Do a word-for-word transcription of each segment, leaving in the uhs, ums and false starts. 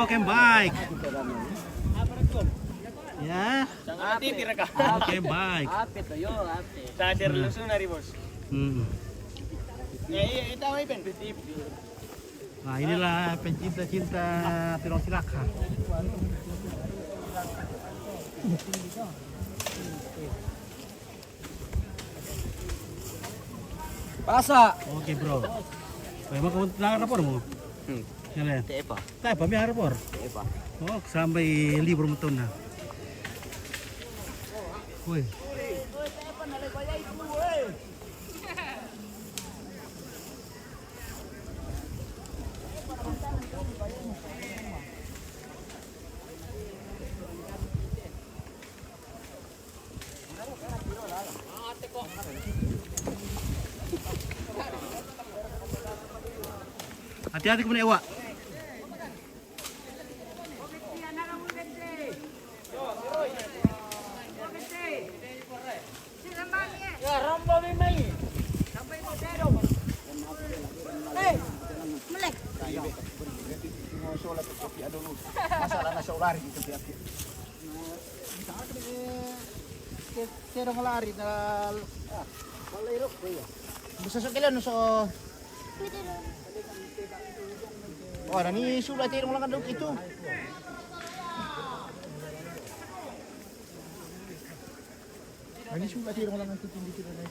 Oke, baik. Ya. Sangat tipi reka. Oke, baik. Ape to, yo, ape? Sadar lu sunari, Bos. Hmm. Ya, iya, kita mau ipen. Nah, inilah pencinta-cinta Tirong Silaka. Pasa. Oke, bro. Memang kamu tenang apa, bro? Hmm. Ya, Le. Tepa. Tepa, mi harap, bro. Tepa. Oh, sampai libur betul, nah. Woi. Hati-hati kemana, Ewa. Ya, rampa memang. Eh, melek. Masalah nasa ulari gitu, ya. Terong lari na. Bisa so kilo no so. Oh, ada ni sula terong lang itu. Ada ni sula terong lang itu tinggi kita naik.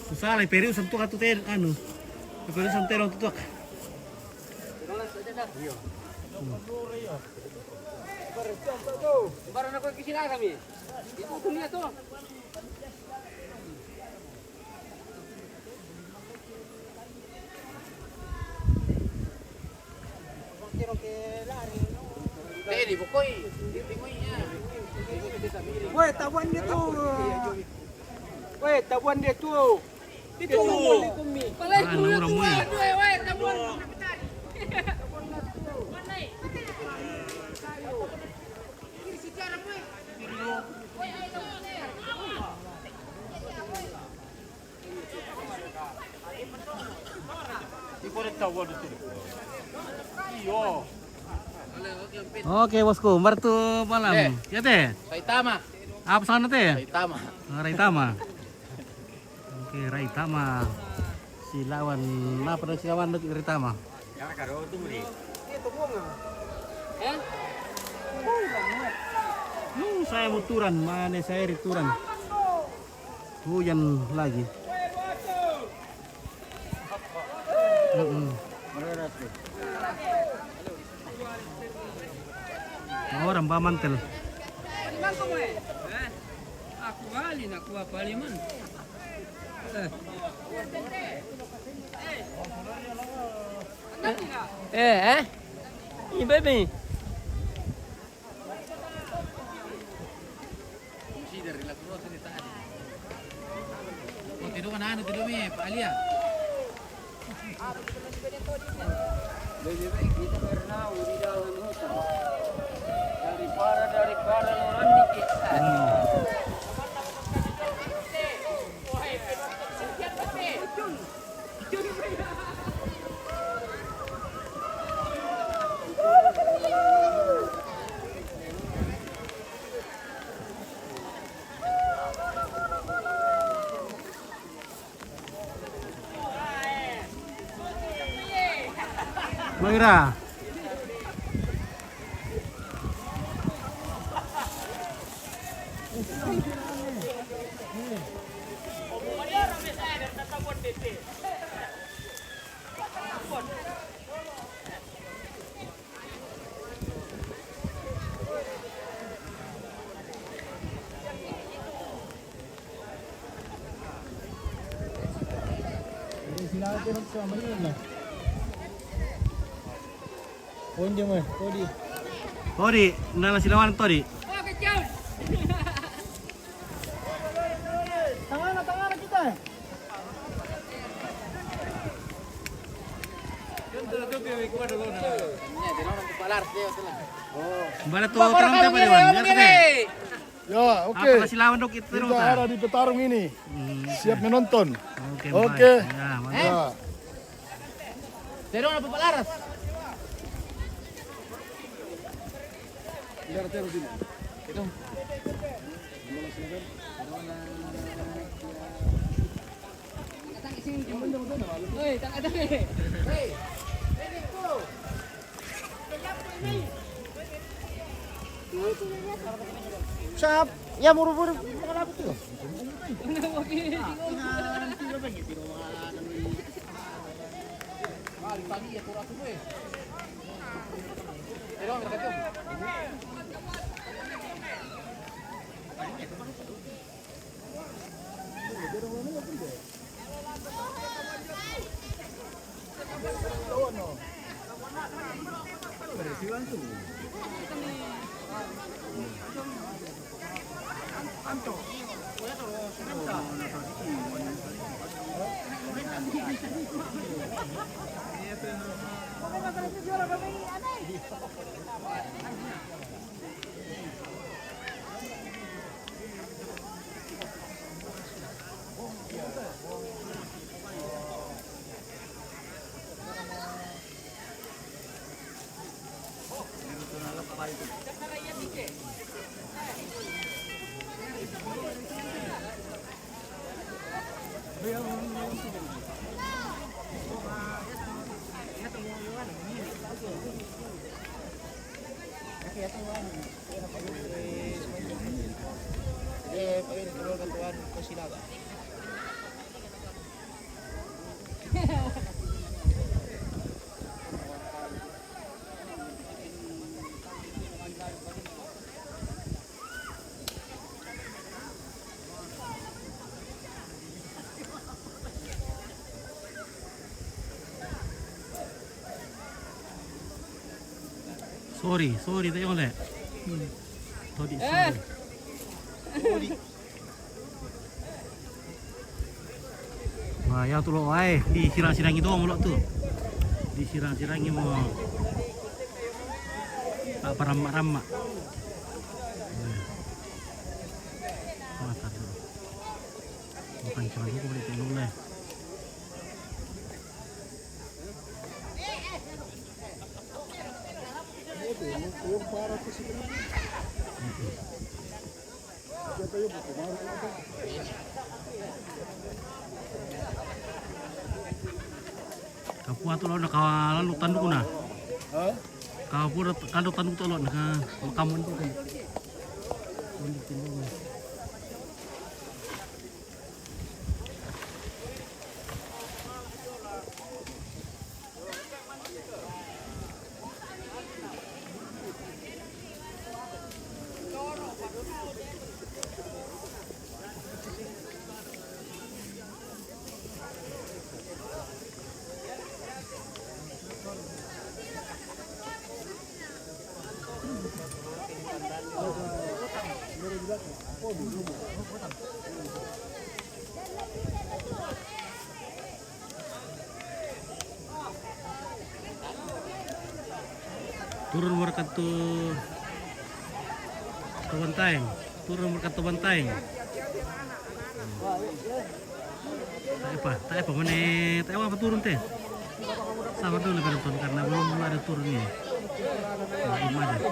Usala, periu santuak tu ten, anu. Periu santuak tu tuak. Barang aku kisi kami. Itu tu lihat tu. Weh, tabuan dia tu. Weh, tabuan dia tu. Itu. Ah, no, orang mui. Oke, bosku, martu malam. Eh. Ya, teh. Saitama. Apa sana, teh? Saitama. Oh, Raitama. Oke, Raitama. Silawan, apa dah silawan lagi Raitama? Hmm, saya mau turun, mana saya turun. Hujan lagi. Mm-mm. Orang bawa mantel. Aku balik, aku apa liman? Eh. Eh, eh? Ini baby. Tidur kan anu, tidur mi, Pak Alia. Lebih baik kita bernaung di dalam hutan daripada, daripada orang dikit. Hmm. Maira. Onde mo, Todi. Todi, nala silawan Todi. Tangana, tangana kita. Bara tu orang apa dia, Wan? Biar kita. Ya, oke. Apa kasih lawan dok itu? Kita ada di petarung ini. Hmm. Siap menonton. Oke, oke. Ya, mantap. Ya. Terus apa, Pak Laras? Biar terus ini. Sap, ya buru-buru. Sorry, sorry, tak boleh. Tadi, sorry. Wah, ya tu lo, ai, di sirang-sirang itu, lo tu. Di sirang-sirang itu. Tak paramak-ramak. Wah, tak tu. Bukan cuma itu, boleh tengok lah. Kapua tu lo na ka lalu tanduk na. Hah? Kapua kalau tanduk tu lo na ka makamun tu kan. Turun mereka tu, tu bantaeng. Turun mereka tu bantaeng. Tak apa, tak apa, mana, tak apa, apa turun teh. Sabar dulu, penonton, karena belum, belum ada turun ni. Belum ada.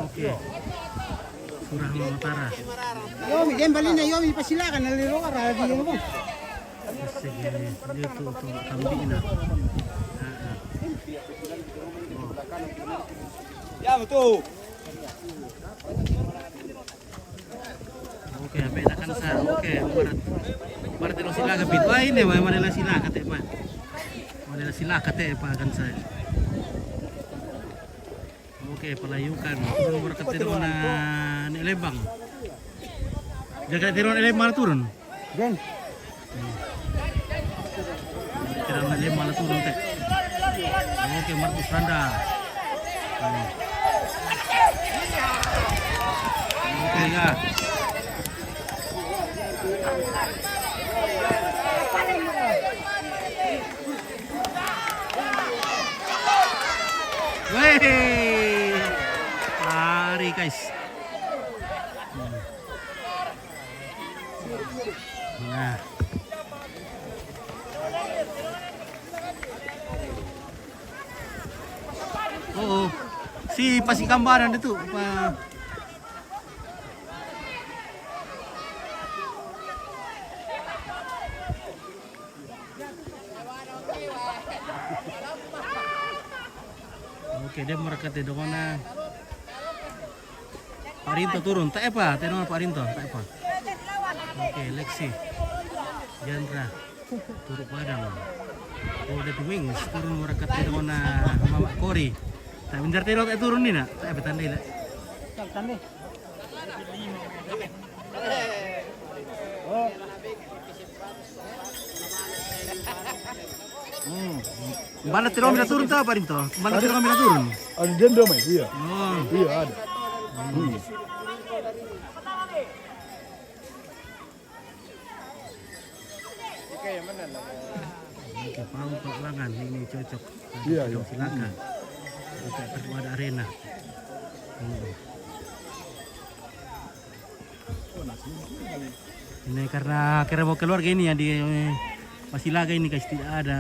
Oke. Surah Mamataras. Yomi, den balina, yomi, pasilakan, naliro, ara, di, yomi. Sige, dia tu, tu, kambing na. Ah, ah. Ya, betul. Oke, apa nak kan sa? Oke, barat. Barat lo sila ka bit. Wah, ini, wah, mana la sila kate, pa. Mana la sila kate, pa, kan sa. Oke, Oke, pelayukan. Turun berkat tiru na ni Lembang. Jaga tiru ni Lembang turun. Jen. Tiru ni Lembang turun, te. Oke, Markus Randa. Hmm. Oke, ya. Weh. Lari, guys. Hmm. Nah. Oh, oh. Si pasi gambaran itu, apa? Oke, dia merekat di dongona. Pak Rinto turun, tak apa, tenor Pak Rinto, tak apa. Oke, Lexi. Jandra. Turun padang. Oh, dia wings, turun merekat di dongona Mama Kori. Tak bentar tenor, tak turun ni nak. Tak apa, tandai lah. Tandai. Hmm. Bala tiru mi la turun ta, Pak Rinto? Bala tiru mi la turun? Ada dendam, eh? Iya. Oh. Iya, ada. Hmm. Oke, pau pelalangan ini cocok. Iya, iya. Silakan. Oke, ada arena. Hmm. Ini karena kira mau keluarga ini yang di Pasilaga ini, guys, tidak ada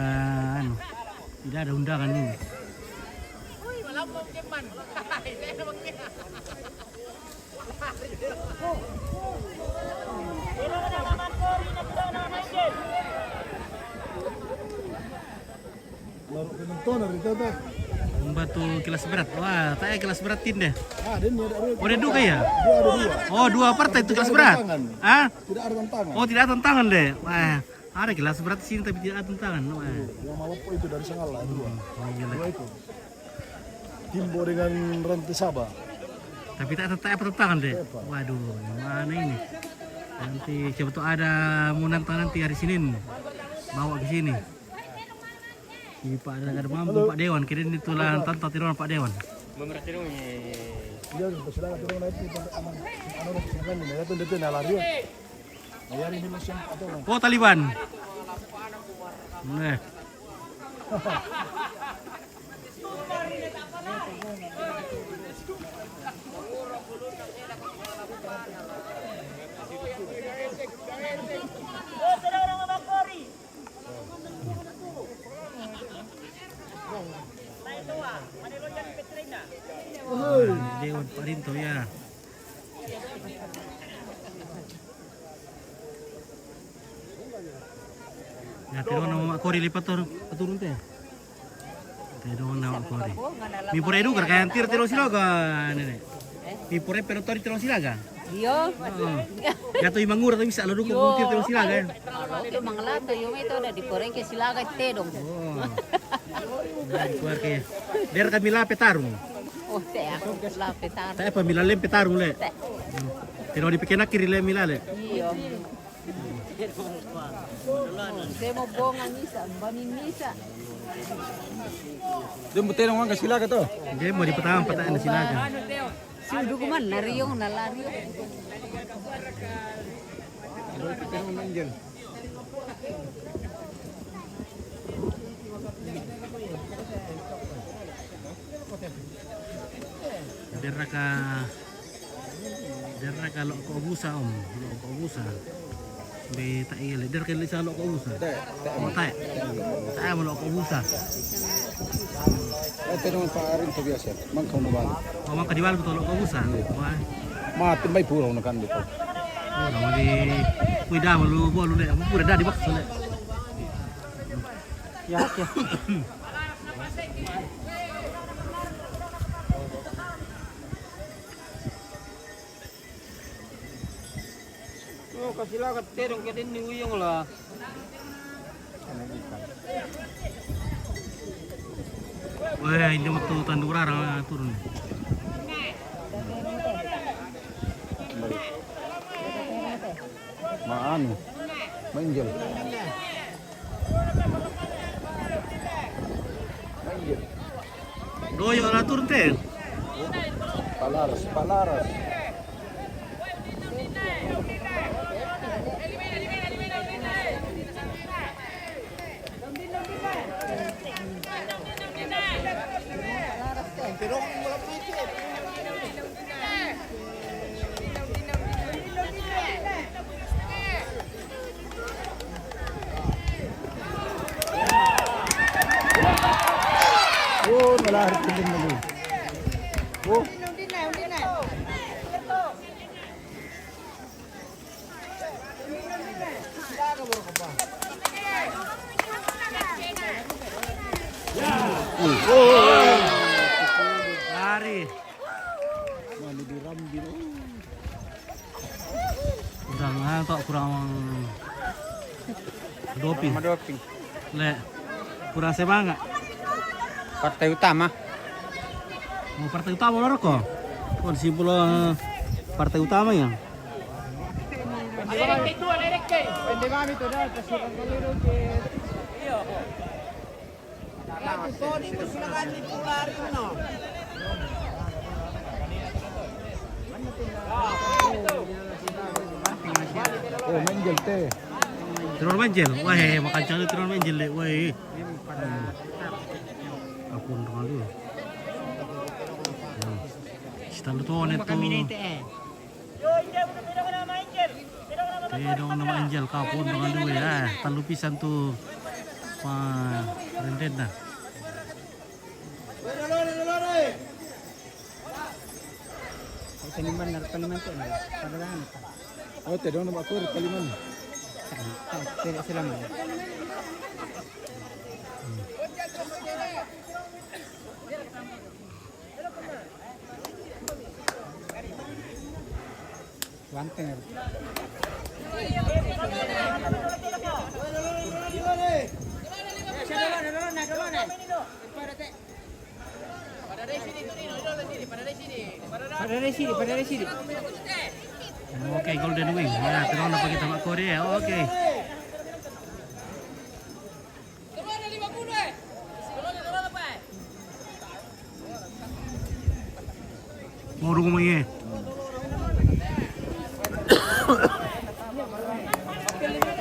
anu, tidak ada undangan ini. Baru penonton hari itu, teh. Batu kelas berat. Wah, tak ya kelas berat tin deh. Ah, dia ni ada dua. Oh, ada dua ya? Dua, ada dua. Oh, dua partai itu kelas berat. Tidak ada tantangan. Hah? Tidak ada tantangan. Oh, tidak ada tantangan deh. Wah, ada kelas berat sini tapi tidak ada tantangan. Wah. Iya, yang Malopo itu dari Sengala, dua. Hmm, oh, iya, dua itu. Timbo dengan Rantai Saba. Tapi tak, tak apa tantangan deh. Waduh, yang mana ini? Nanti siapa tahu ada mau nantang nanti hari Senin. Bawa ke sini. Si Pak Dagar Mampu, Pak Dewan, kira ini tulang tanta tiruan Pak Dewan. Dia sudah silakan turun nanti, Pak. Aman. Anu, silakan, dia tuh, dia tuh, nah, lari. Nah, ya, ini masih apa, Bang? Oh, Taliban. Nah. Dewan Parinto ya. Ya, tiru na Mama Kori lipat tur, turun teh. Tiru na Mama Kori. Mi pura edu kar kayan tir tiru Silaga, nene. Mi pura pero tori tiru Silaga. Iyo. Oh. Ya tu imangura tu bisa lo duku tir tiru Silaga ya. Oke, mangalata yo me to da di koreng ke Silaga te dong. Oh. Dari keluarga ya. Der kami lape tarung. Oh, te aku lape tarung. Te apa mila lempe tarung le. Te. Tiru di pekena kiri le mila le. Iyo. Demo bonga misa, bani misa. Demo tena wanga Silaga to. Demo di petang petang Silaga. Sudu kuman nariong nalari. Derraka Derra ka lo ko busa, om. Lo ko busa. Be ta iya le. Derra ka lisa lo ko busa. Mo ta. Ta mo lo ko busa. Ete no pa arin to biasa. Mangka no bal. O mangka di bal to lo ko busa. Wah. Ma timbay puro no kan dito. Oh, no di. Kuida mo lu bo lu le. Pura da di bakso le. Ya, ya. Oh, kasi lakat terong ka din ni Uyong la. Weh, ini waktu tanduk rara turun. Anu, Manjel. Manjel. Doyo la turun te. Palaras, palaras. Oh, nalahir kuling dulu. Oh. Lari. Wah, lebih rambin. Kurang, ah, kok kurang doping. Sama doping. Le, kurang semangat. Partai utama. Oh, partai utama loro ko. Kon simbolo, eh, partai utama ya. Oh, Manjel te. Teror Manjel. Wah, eh, makan cari teror Manjel deh. Wah, eh. Apun dengan dia. Hmm. Sitan tu ne tu. Te dong nama Angel, kapun dengan dua ya. Telu pisan tu. Wah, renden dah. Taliman, taliman tu. Oh, te dong nama aku taliman. Tidak selama. Wanter. Pada dari sini, pada dari sini. Oke, Golden Wing. Ya, terus apa kita mak Korea? Oke. Mau dukung lagi.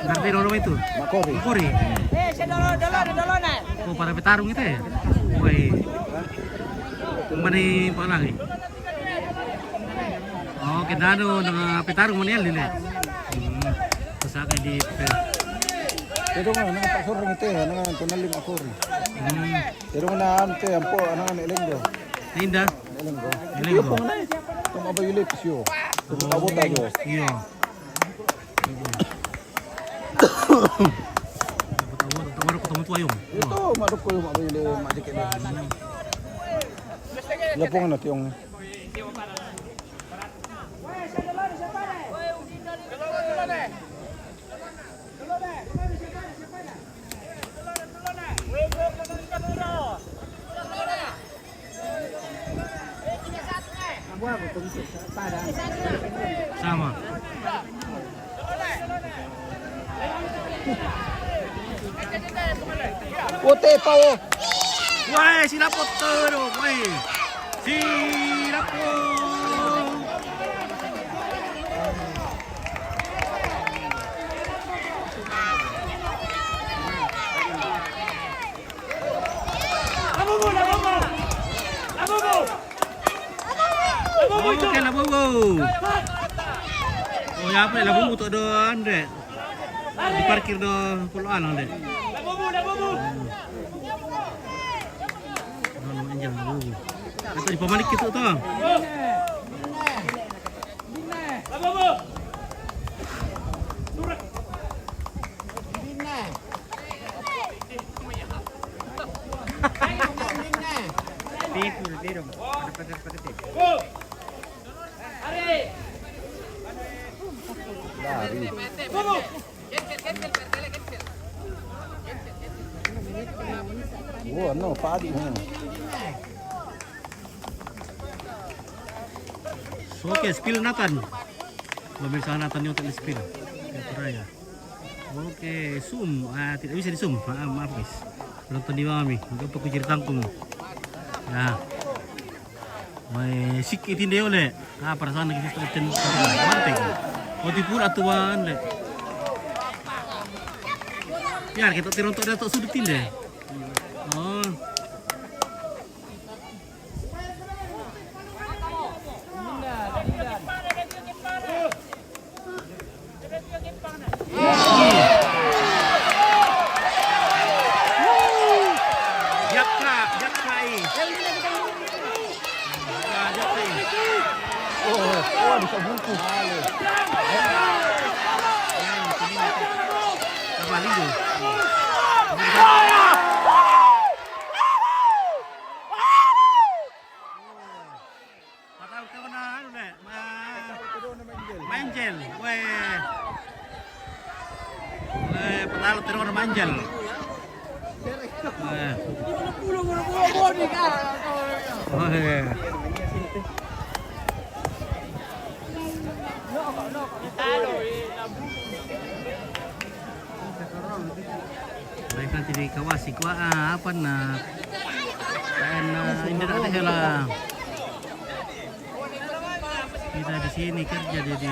Nanti dulu itu. Makori. Makori. Oh, para petarung itu ya? Woi. Mana palang ni? Oh, kita anu dengan petarung mana yang lile? Hmm. Terus akan di. Itu kan nang pasur itu ya, nang tunal lima kori. Hmm. Pero nga naan te, ampo, anang, ano, elenggo. Inda? Elenggo. Elenggo. Yung pong na eh. Itong abayuli, pisyo. Itong abot tayo. Iyo. Tawar ko tong tuwayong. Ito, madok ko yung abayuli, madikit na. Lapong na tiyong. Sama. Wote pa, oh. Wai, si Lapot tu, wai. Si Lapot. Oke, Labubu. Oh, ya, apa, Labubu tu ada, Andre. Diparkir do puluhan, Andre. Ano, Angel, Labubu. Atau di pamanik itu tu. Lari. Wah, no, padi, hmm. Oke, spill Nathan. Pemirsa, Nathan nyotek di spill. Surabaya. Oke, zoom. Ah, tidak bisa di zoom. Maaf, maaf, guys. Penonton di bawah mi. Lupa ku ceritakan. Nah. Mai sikit tinde ole. Ah, perasaan lagi sistem ten. Manteng. Oh, tipu dah tuan le. Biar kita tirontok dia tak sudut tinde. Oh. Jakka, Jakka, eh. Jakka, Jakka, eh. Oh, oh, oh, bisa bungkus. Apa, Lindo? Patah kau na anu le, ma-, Manjel. Weh. Weh, patah terus na Manjel. Weh. Oh, iya. Baik, nanti di Kawasik. Wah, ah, apa na? Kayak na, ini ada hela. Kita di sini kerja jadi.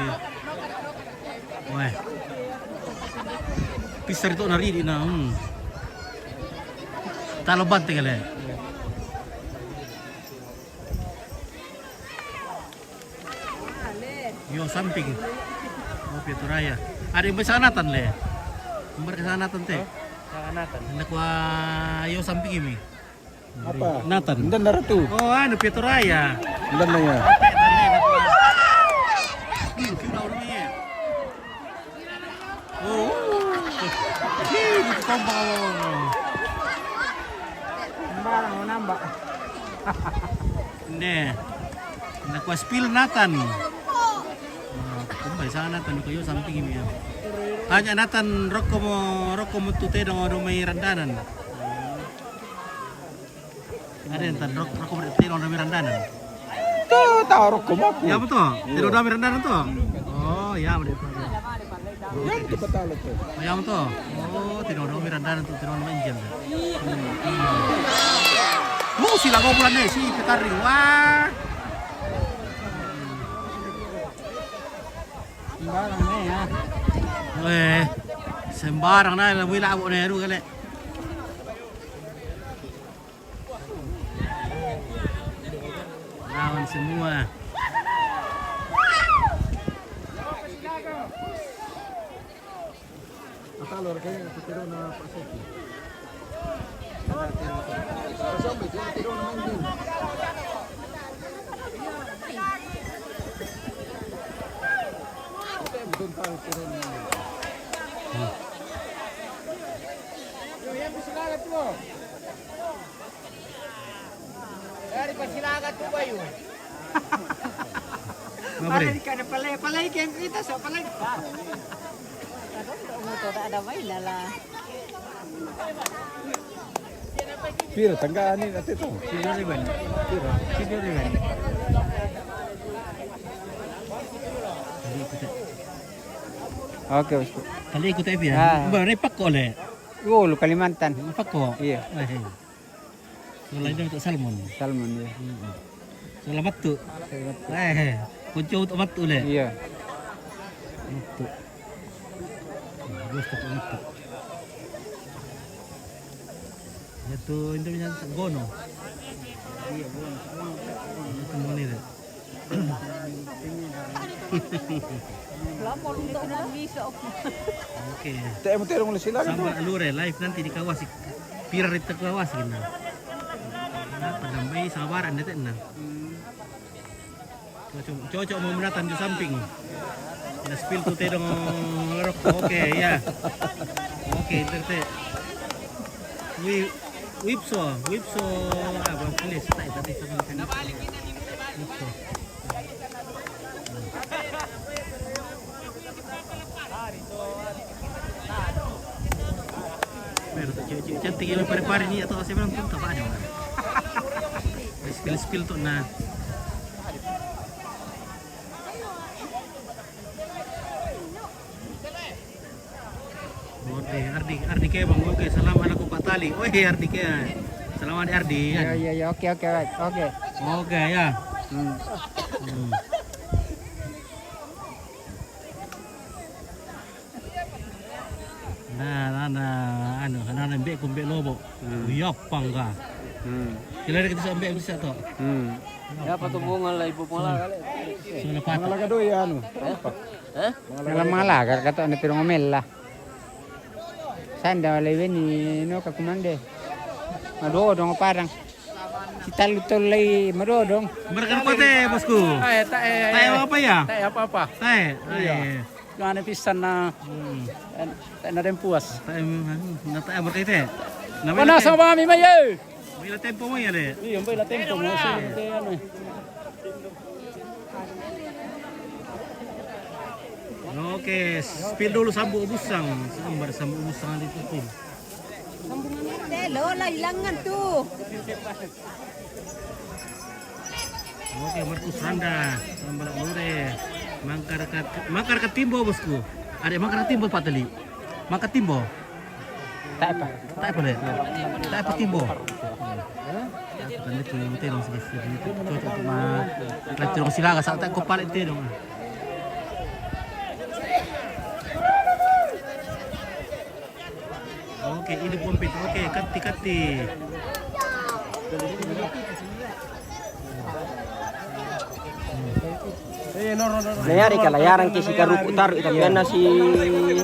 Wah. Pisar itu nari di na. Hmm. Talo bante kali. Yo samping. Oh, Piaturaya. Ada yang bersanatan le. Yang bersanatan te. Hah? Sanatan. Hendak wa yo samping ini. Apa? Nathan. Ndan daratu. Oh, anu Piaturaya. Ndan na ya. Oh. Ih, gitu tombol. Sembarang mau nambah. Ne. Nak wa spill Nathan. Oh, kumbai sana Nathan ko yo samping ini ya. Hanya Nathan rokko mo, rokko mo tu te dong do mai randanan. Ada yang tan rokko mo te dong do mai randanan. Tu tahu rokko mo aku. Ya betul. Tidak do mai randanan tu. Oh, ya betul. Yang tu betul tu. Oh, yang tu. Oh, tidak do mai randanan tu, tidak do mai injil. Hmm. Oh, sila ko bulan ni si Petari. Wah. Sembarang na ya. Weh, sembarang na, lamu ila abok na ya, dua kali. Lawan semua. Atalo, kaya ko tiro na Pak Sofi. Pak Sofi, tiro na Manjin. Kaya mo tong tao, tiro na Manjin. Hmm. Yo, yan, gusto na agad mo. Dari Pasilaga tu, Bayu. Apa, Bre? Palay ka na, palay, palay ka kita sa palay. Ano, motor ada ba, inala? Pira tangga ani ate to? Sino riban? Pira? Sino riban? Oke, bosku. Kali ikut F ya? Ah. Ba, ni pako le. Oh, lu Kalimantan. Pako? Iya. Eh, eh. Sola ini untuk salmon. Salmon, iya. Mm-mm. Sola matu. Sola matu. Eh, kunci untuk matu le. Iya. Matu. Bagus untuk matu. Itu Indonesia gono. Iya, gono. Itu moni le. Lapor untuk nang bisa. Oke. Te mo terong le sila. Sama alure live nanti di Kawasik. Pira rita Kawasik na. Apa nambai sabaran de tenang. Cocok, cocok mau menatang di samping. Na spill tu tedong lorok. Oke, ya. Oke, itu te. Wi-, Wipso, Wipso, apa, please, tak, tak, tak, tak, tak. Wipso. Pero tu cewek-cewek cantik yang pare-pare ni atau saya bilang tu tak ada. Spill-spill tu na. Ardi ke bang, oke, salam ala ku patali. Oh iya, Ardi ke. Salam ala Ardi, ya. Iya, iya, iya, oke, oke, right, oke. Oke, ya. Hmm. Hmm. Nah, nah, nah, anu, nah, nah, mbek ku mbek lobo. Hmm. Iya, pangga. Hmm. Kira kita bisa mbek bisa to. Hmm. Ya, apa tuh mau ngalai ibu malah kali? Sudah patah. Malah kado ya, anu. Hah? Hah? Malah kado. Malah, kata anu pirong omel lah. Sanda lewe ni no kakumande. Madodong parang. Kita lutol lagi madodong. Berkat pate, bosku. Eh, tak, eh, tak apa ya? Tak apa-apa. Tak, iya. Gimana pisan na? Hmm. Eh, tak na den puas. Tak, em, na tak berkat itu. Mana sama kami, Mayu? Bila tempo mo yan eh. Iya, bila tempo mo. Sino te, ano eh. Oke, spill dulu sambu ubusang. Sambar sambu ubusang di tutin. Te, lola, hilangan tuh. Oke, Markus Randa. Sambar lure. Mangkar kat, mangkar kat timbo, bosku. Ada mangkar kat timbo, Pak Teli. Mangkar timbo. Tak apa. Tak apa, Dek. Tak apa, timbo. Kan itu yang terong sedikit. Cocok untuk ma-, kalau terong silaga, saat tak kopal itu dong. Oke, ini pompit. Oke, kati, kati. Na yari kala yaran ke si karuku taru ita pian na si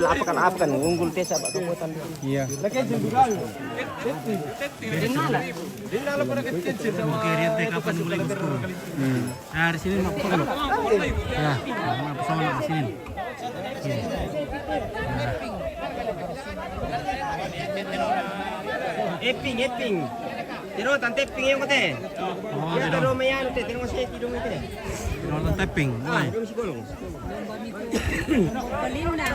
apakan-apakan unggul tesa ba kekuatan. Iya. Oke, Rian te kapan mulai ke sekolah? Hmm. Nah, di sini mau ke sana. Ya, mau ke sana di sini. Iya. Nah. Eping, eping. Tiro tan teping yang kote. Oh, ya, tiro. Tiro mayan te, tiro masih tidur te. Tiro tan teping. Ah, woi. Tiro masih kolong. Belinda.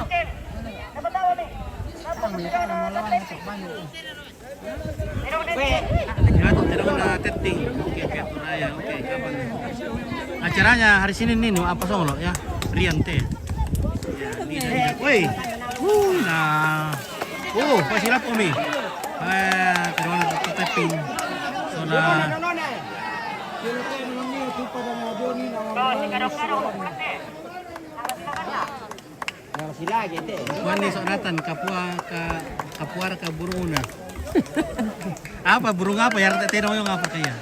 Ya, tu tiro na teping. Oke, oke, Toraya. Oke, kapan? Acaranya hari Senin nih, nu apa solo ya? Rian te. Ya, ini dia. Woi. Wuh, nah. Oh, pasi lapo mi. Eh, terus kita tapping. Soda. Nah, sila gitu. Kuan ni so datan, kapua ka, kapuar ka burung una. Apa burung apa ya? Te tedong yung apa kaya?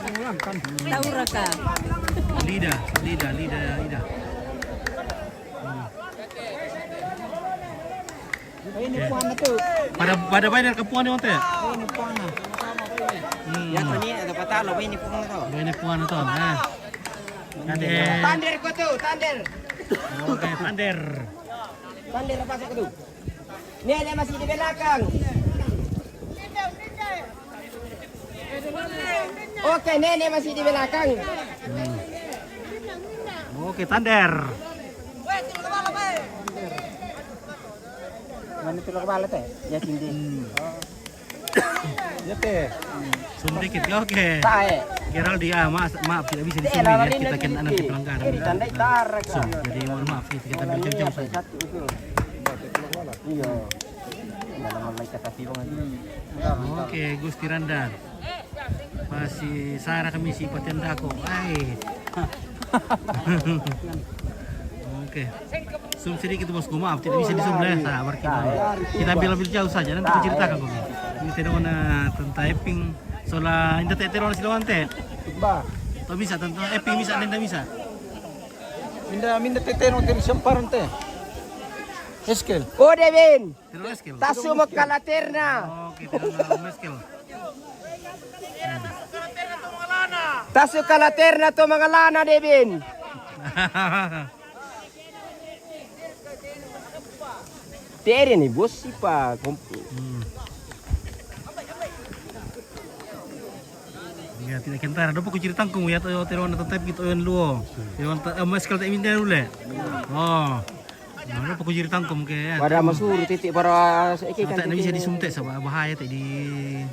Taura ka. Lida, lida, lida, lida. Hmm. Ini puan tu. Pada, pada bayar ke puan ni, Onte? Ini puan. Hmm. Ya, tu ni, ada patah lo, ini puan tu. Ini puan tu, eh. Nanti. Tander ko tu, tander. Oke, tander. Tander apa sih tu? Nenek masih di belakang. Oke, nenek masih di belakang. Hmm. Oke, tander. Mana tu kepala teh? Ya, sini. Hmm. Ya, teh. Zoom dikit, ya, oke. Tae. Geraldi, ah, maaf, maaf, tidak bisa di-zoom ini, ya. Kita kena nanti pelanggaran. Ini tandai tarak. Zoom, jadi mohon maaf, kita, kita ambil jauh-jauh saja. Iya. Dalam malaikat tapi banget. Oke, Gusti Randa. Masih sarah kami si Patendako. Ai. Oke. Zoom sedikit, bosku. Maaf, tidak bisa di-zoom lah. Sabar kita. Kita ambil, ambil jauh saja. Nanti aku ceritakan kau. Ini tidak mana tentang Eping. Soalnya ini tidak, tidak mana silawan teh. Bah. Tak bisa tentang Eping, bisa, tidak bisa. Minda, minda tete no teri semparan teh. Eskel. Oh, Devin. Terus skill. Tasu mo kalaterna. Oke, terus skill. Tasu kalaterna to mangalana, Devin. Tere ni bos si pa kompi. Hmm. Ya, tidak kentara. Dopo ku cerita kung ya to, tero na tatap gitu, yang luo. Yang ta-, eh, mas kalau tak minta dulu, eh. Oh. Nah, dopo ku cerita kung ke, ya. Pada masuk titik para seiki kan. Tak bisa di-zoom teh, sebab bahaya teh di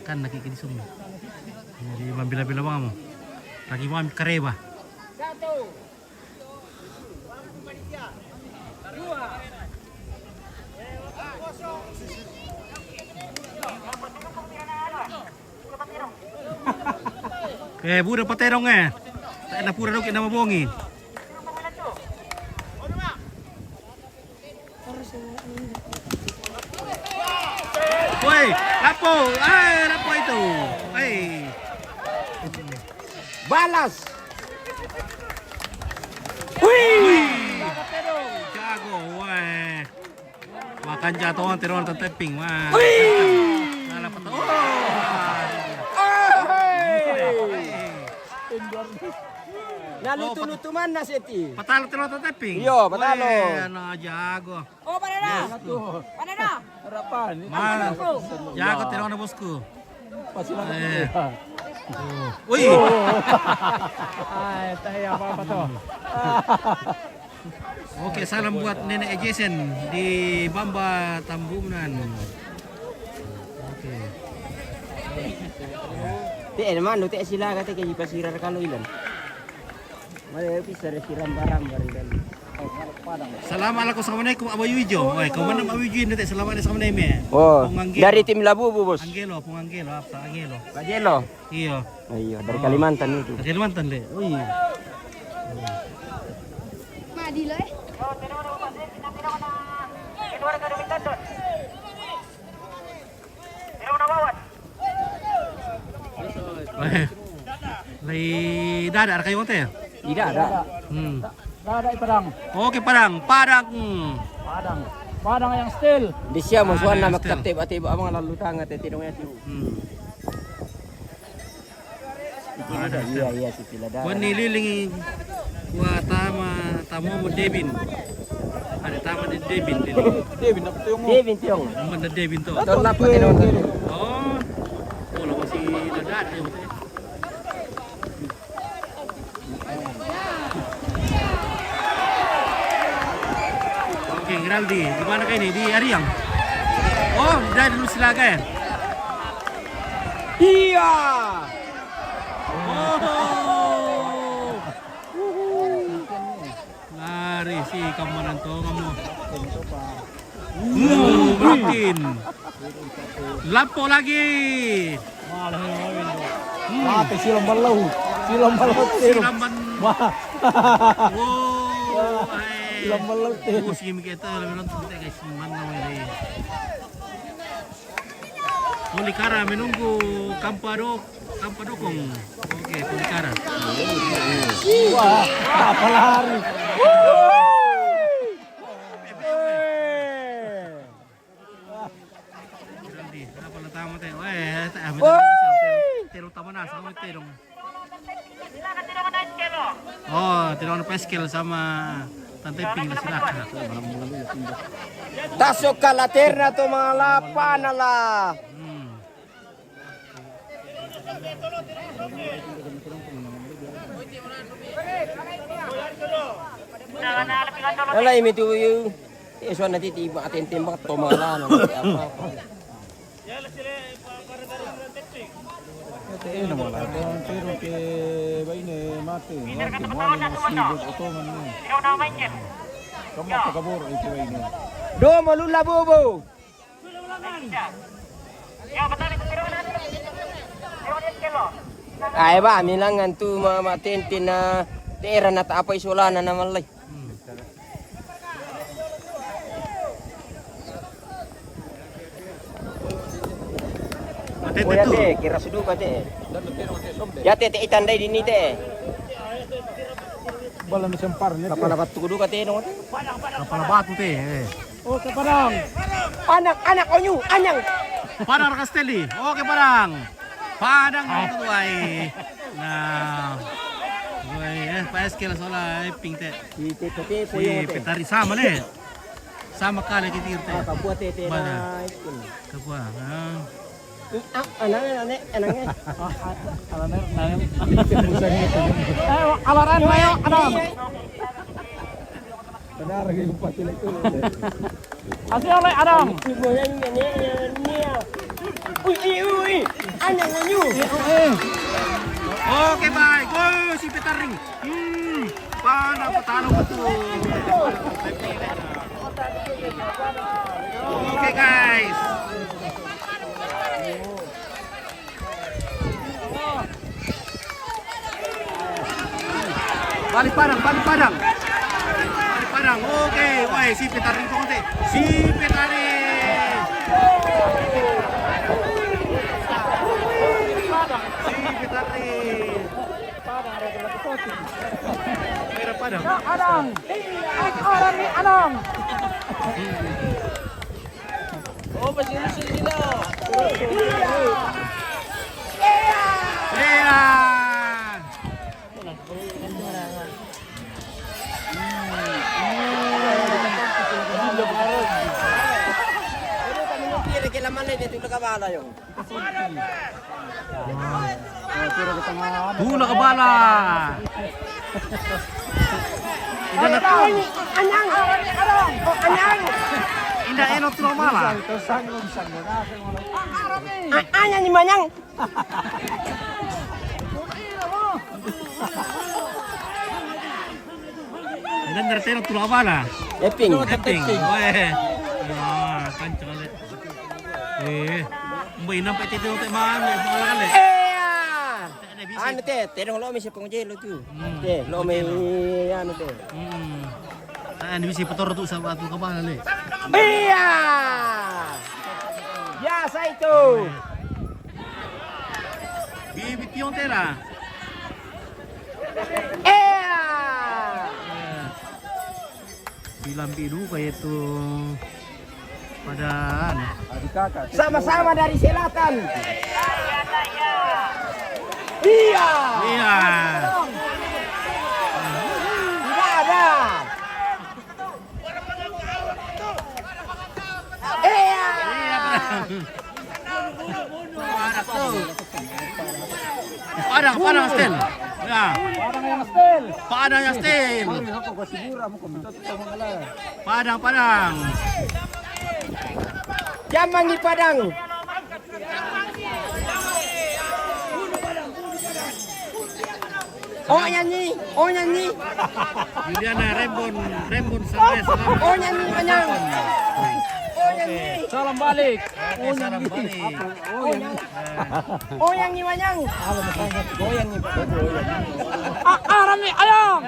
kan lagi di-zoom. Jadi mambila-bila bang mo. Lagi mau kareba. Satu. Dua. Eh, buda paterong eh. Tae na pura doki nama bongi. Woi, lapo. Eh, lapo itu. Hei. Balas. Wih. Jago, weh. Makan jatuh, teror teteping, wah. Wih. Salah petu. Oh. Hei. Lalu Oh, tunu pat- tuman na seti. Patalo teror teteping. Iyo, patalo. Weh, na jago. Oh, panada. Panada. Harapan. Mana? Jago teror na bosku. Pasilang Eh. Wih. Ay, tayo apa-apa to. Oke, salam buat Nenek Ejesen di Bamba Tambunan. Oke. Te, hermano, te sila kata ke pasirar kalau ilan. Mare bisa siram barang barang dan. Salam alaikum, assalamualaikum, Abayu Ijo. Oi, kau mana Abayu Ijo ini te, salam alaikum, assalamualaikum. Oh, Pung Anggelo. Dari tim Labubu, Bos. Anggelo, Pung Anggelo, apa Anggelo? Anggelo. Iya. Oh, iya, dari Oh. Kalimantan itu. Dari Kalimantan, Le. Oh iya. Madi lo eh. Lai dada ada kayu mate ya? Tidak ada. Hmm. Tidak ada Padang. Oke, Padang, Padang. Hmm. Padang. Padang yang still. Di siya mo Padang suwan na yang still. Magkateba-teba ang mga lalutanga te tinong yati. Hmm. Iya, iya, si Piladara. Kuan ni Liling, kuan tama, tama mo Debin. Ada tama ni Debin, Liling. Debin, apa tu yang Debin tiong. Mana Debin tu? Tolak pakai daun. Oh. Oh, lah masih ada dia. Oke, Geraldi, di mana kah ini? Di Ariang. Oh, udah di Lusilaga ya? Iya. Oh. Lari si kamu menantu kamu. Uh, Martin. Lapo lagi. Hmm. Mati silang balau. Silang balau. Silang ban- Wah. Wow, hai. Silang balau te. Oh, si kita lebih nonton kita guys, mana ini? Polikara menunggu Kampadok, Kampadokong. Oke, Polikara. Wah, apa lari? Apa lah tamu teh? Weh, teh, apa teh? Teh, terutama nasa, teh dong. Oh, tidak ada peskel sama Tante Ping, silakan. Taso ka laterna to mga lapanala. Hmm. Wala imi tu yu. Eh, so nanti tiba atin tembak to mga lana, apa-apa. Ate, eh, naman lang. Pero ke ba ini, mate. Mate, mali na sibot oto man ni. Kamu pagkabor, ito ba ini. Do, malula bobo. Ay ba, milangan tu ma-, matintin na tera na taapay sula na naman lay. Hmm. Matete Kuya tu. Te, kira sudu ka te. Ya te, te itan dai dini te. Bala mi sempar ni. Kapala batu kudu ka te no te. Kapala batu te. Eh. Oh, ke Padang. Anak, anak onyu, anyang. Padang Castelli. Oh, ke Padang. Padang itu tuai. Nah. Gue ya, Pak Eskel soalnya ping te. Ite kote Si poyo te. Petari sama le. Sama kali kita irte. Ah, kapua te te Mana? Na iskul. Kapua. Ah. Ah, anang, anang, anang. Ah, ah, anang, anang. Eh, alaran ayo, anang. Benar lagi upah cilik tu. Asli oleh Adam. Ui, ui, ui, ui. Anang anyu. Oke, baik. Gol si Petari. Hmm, pada petalo betul. Oke, guys. Balik Padang, balik Padang. Balik Padang. Oke, woi, si Petari itu, si Petari. Si Petari. Merah Padang. Adang. Orang ni Adang. Oh, masih musuh sila. Iya. Kira-kira mana dia tu, leka bala, yo. Tula ka bala. Inda na, Anyang. Oh, Anyang. Inda eno tula ka bala. A-, Anyang ni Manyang. Inda na tena tula ka bala. Eping. Eping. Weh. Wah, kencang kali. Eh, mbak, inda pa' tete te man, eh, bala kali. Iya. Anu te, te dong lo mi si pengujelo tu. Hmm. Te, lo mi anu te. Hmm. Ah, ini bisa petor tu sama tu ka bala le. Iya. Biasa itu. Bibi tiong tera. Iya. Bilang bidu kayak itu pada anu. Sama-sama dari selatan. Iya. Iya. Tidak ada. Iya. Iya, Bang. Padang, Padang, Stel. Ya. Padang yang Stel. Padang yang Stel. Padang, Padang. Jaman di Padang. Oh, nyanyi, oh, nyanyi. Juliana Rembon, Rembon Saleh, Saleh. Oh, nyanyi, Manyang. Oh, nyanyi. Salam balik. Oke, salam balik. Oh, nyanyi. Oh, nyanyi, Manyang. Oh, nyanyi. Ah, ah, rame, ayang.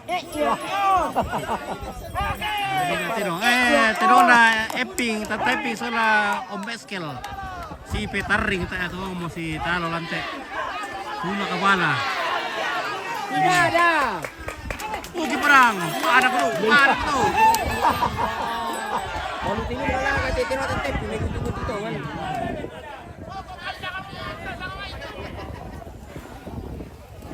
Eh, iya. Tedong, eh, tedong na Eping, tata Eping sola Om Eskel. Si Petari kita itu mau si talo lante. Tula ka bala. Tidak ada. Ugi perang. Ada dulu. Ada dulu. Kalau tinggi bala ka tete, tete, punya kutu-kutu tu kan.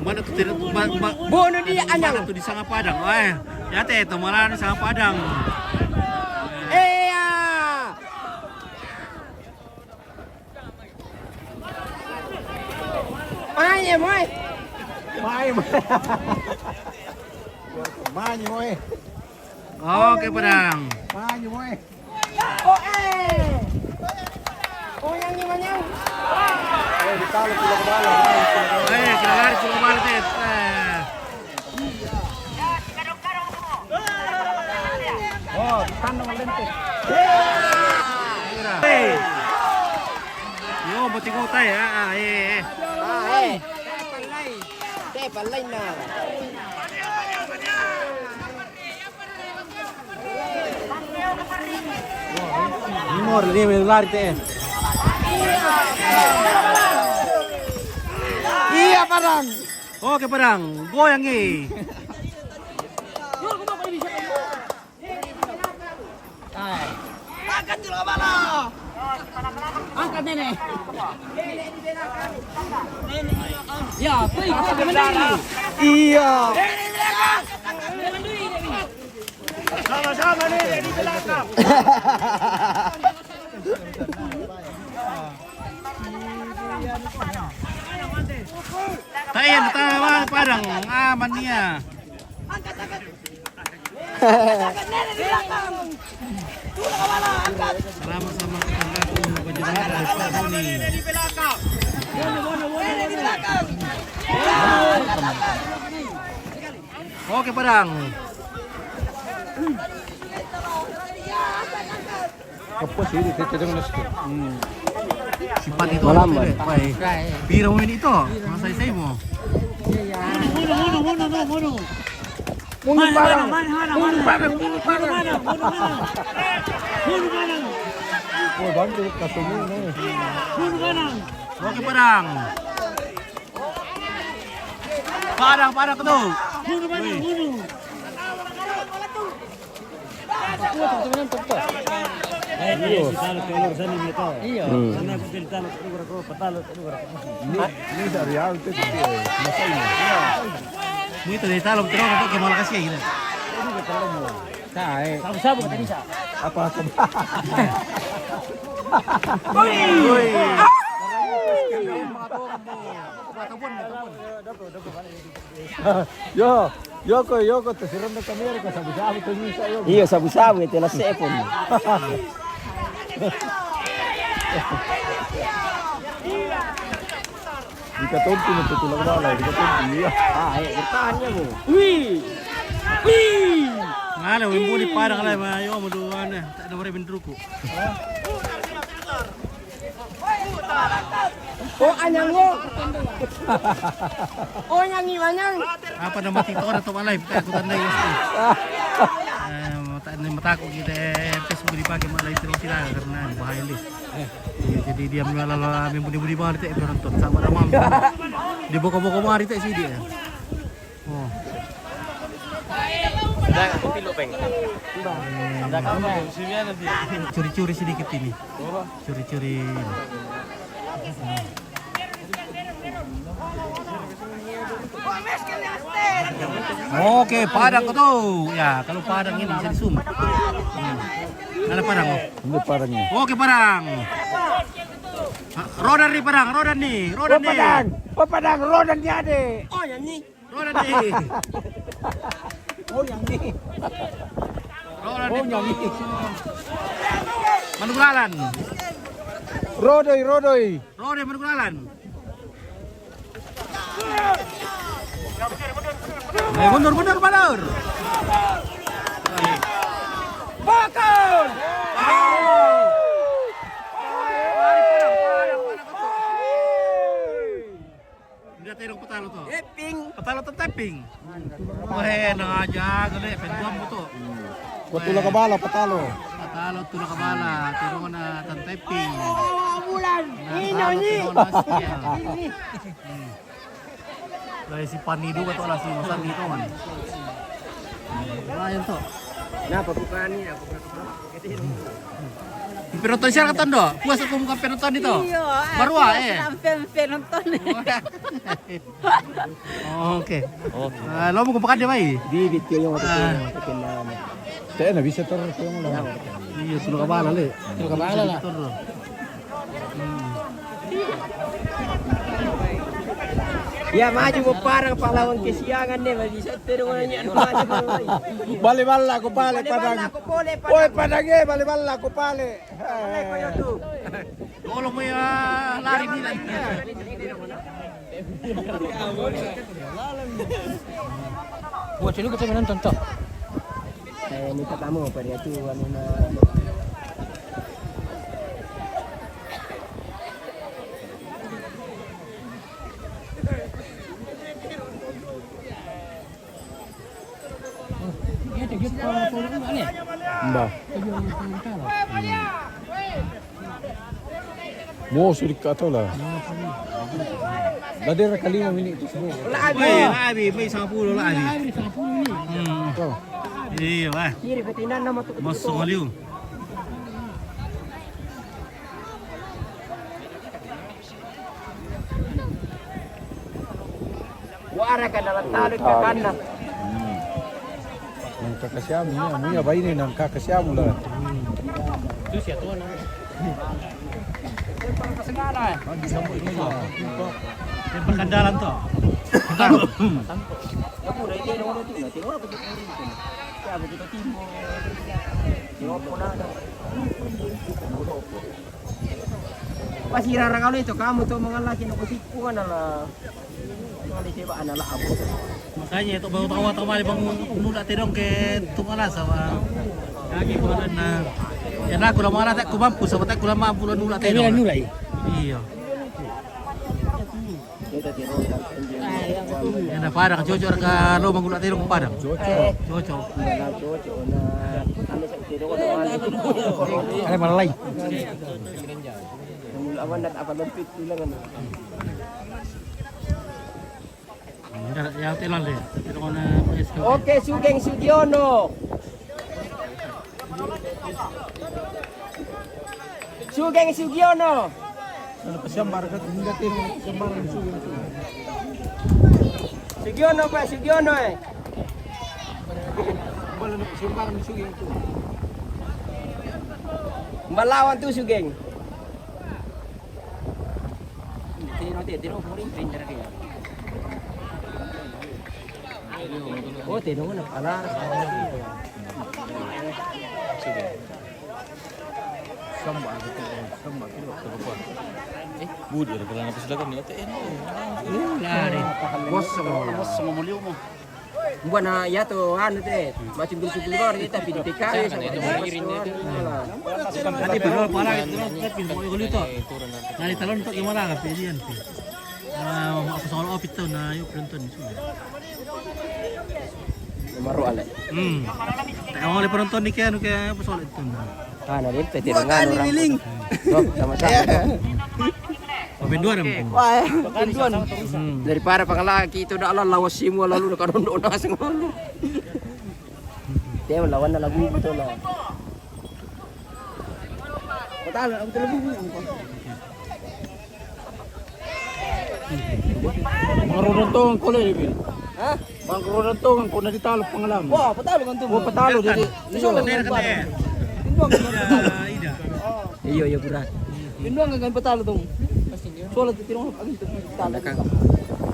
Mana tu tira tu, ma-, ma-, Bono di mana Anyang. Tu di Sanga Padang. Wah, ya te, tu malah di Sanga Padang. Iya. Mai, mai. Mai, mai. Mai, mai. Oke, Padang. Mai, mai. Oh, eh. Oh, yang ni, Manyang. Eh, kita lari, kita lari, kita lari. Eh, kita lari, kita lari, Tet. Eh. Oh, tandang lentik. Eh. Yo, mati kota ya. Ah, eh, eh. Ah, eh. Te palai na. Ini mau lari, lari te. Iya, Padang. Oke, Padang. Goyang, eh. Angkat dulu kepala. Angkat, Nenek. Ya, pergi, pergi, Nenek. Iya. Sama-sama, Nenek, di belakang. Tayo, tayo, Padang. Aman niya. Salamat sa mga katanggap ng Bajuran at Saboni. Okay, Padang. Kapos ini, kita jangan nasi. Hmm. Sipat ito. Malamban. Pira mo ini ito? Mga saysay mo. Munu, munu, no, munu. Munu parang. Munu parang, munu parang. Munu parang. Oh, bantu kasih ini. Munu parang. Oke, parang. Parang, parang tu. Munu parang, munu. Iya. Ini, ini dari awal tu, eh, masanya. Ini dari dalam terus untuk ke Malakasi gitu. Sae. Sabu-sabu kata bisa. Apa, apa? Woi. Woi. Yo, yo ko, yo ko, tu siran na kamera ko, sabu-sabu tu ni sa yo. Iya, sabu-sabu itu lah sepon. Di katonti na tu tulang bala, di katonti, iya. Ah, eh, bertahan ya, Bu. Wih. Wih. Ngala, wimbo di parang lah, ma, yo, mo duan, eh. Tak ada orang benderuku. Oh, anyang, oh. Oh, nyanyi, anyang. Apa nama TikTok atau apa live? Tak aku tandai, ya. Eh, mau tak, mau tak aku kita, eh, Facebook dipakai, mak live terus tidak, karena bahaya, Li. Iya, jadi dia malah lah, main budi-budi mari tak, penonton. Sama ada mam. Di boko-boko mari tak sih dia. Oh. Dah, aku pilih, Peng. Dah, kamu sini ada dia. Curi-curi sedikit ini. Curi-curi. Oke, padang ko tu. Ya, kalau padang ini bisa disum. Hmm. Ada padang, oh. Ini padang ni. Oke, padang. Ah, roda ni padang, roda ni, roda Oh, ni. Padang. Oh, padang, roda ni ada. Oh, yang ni. Roda ni. Oh, yang ni. Roda Oh, ni. Yang ni. Manuglalan. Rodoi, rodoi. Roda ni Manuglalan. Eh, mundur, mundur, mundur. Bakal. Dia terong petalo to. Tapping. Petalo to tapping. Weh, nang aja gele, penduam to. Ko tula kabala, petalo. Petalo tula kabala, terong na tan tapping. Bulan. Ini, ini. Lah si Pani dulu to, lah si Mas Ani to kan. Lumayan to. Kenapa bukan ini? Aku berapa? Penonton siya katondo. Puas ako mo ka penonton dito. Iyo, Baru, ah, eh. Penonton. Okay. Okay. Ah, lo mo ko pa kanya, bay. Bibit kayo yung Ah. Tayo na, bisa toro kayo mo lang. Iyo, tula kabala, le. Tula kabala, la. Tula. Hmm. Ya, maju mo parang pahlawan kesiangan deh, maju sa terong na niya, maju mo. Bale bala ko pale, padang. Oy, padang, eh, bale bala ko pale. Dolo mo ya, lari nila. Buat sino kita menonton to? Eh, minta tamu, pada itu, anu, na. Ba. Mo suri ka to la. Dadera kalima mini to sini. Weh, labi, may sampulu labi. Hmm. To. Iyo, ah. Mas sumaliw. Wara ka dalam talog ka kana. Hmm. Nang kakasiamu niya, niya ba ini nang kakasiamu la. Itu siya to na. Yung pagkandalan to. Pas irarang anu itu, kamu tuh mengalaki na kusipu kan ala. Mengalaki ba ana la abu. Makanya itu baru tahu atau mali bang nula tedong ke tungala sama. Kaki ko na. Ya na ko la mala tak ko mampu sama tak ko la mampu la nula tedong. Nula, nula, eh. Iyo. Kita tedong. Yang ada Padang, cocok ka lo manggulak telo ke Padang. Cocok. Cocok. Nah, cocok. Nah, kami sa telo ko na. Ada malalai. Lawan dat apa lempit bilangan. Oke, Sugeng Sugiono. Sugeng Sugiono. Ano pa siyang barka? Hindi natin siyang barka, Sugeng. Sugiono pa, Sugiono eh. Wala na pa siyang barka, Sugeng. Malawan tu, Sugeng. Tino, tino, tino, kuring, pinter kayo. Oh, tino ko na pala. Sige. Samba, samba, samba. Eh, budi, ada kalana pa sila kan, ni Ate Eno. Lari. Bos, sama, bos, sama muli mo. Buat na ya tu anu te, macam guru guru baru kita pilih P K S. Nanti baru pala kita terus kita pintu ko lito. Nanti talon to gimana ka pilihan. Ah, apa soal opit to na yuk penonton. Maru ale. Hmm. Tahu oleh penonton ni kan, kayak apa soal itu. Ah, na rin, pwede na nga, no, Rang. Bro, sama sa. Pabinduan ang. Wah, eh. Pabinduan. Hmm. Daripada pangalaki itu dah lah lawas semua lalu nak karondo na semua. Dia lawan na lagu betul lah. Patalo, ang talaga mo. Mga ruruntungan ko lang, Ibil. Ha? Mga ruruntungan ko na di talo pangalan. Wah, patalo kan tu. Oh, patalo, jadi. Patalo kan tu. Patalo. Iyo, iyo, pura. Pinduang ka kan patalo tu. Sola tu tinong agin tu patalo. Tanda kang.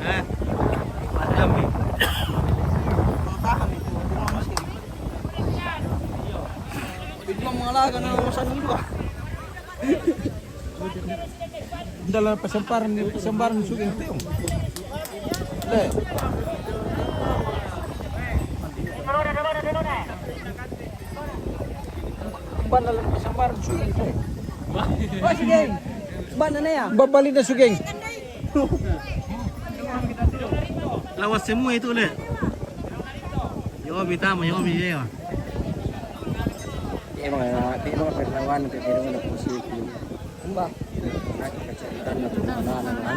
Ha? Padam eh. Tahan itu. Pinduang mga laga na masan dua. Dala pasamparan ni, pasamparan ni Sugeng Teo. Le. Ban na lang pasamparan ni Sugeng Teo. Oh, sige. Ban na na ya. Babalik na Sugeng. Lawas semua itu le. Yo, mi tama, yo, mi yo. Di mga, di mga perlawan, di mga na po si Ano ba?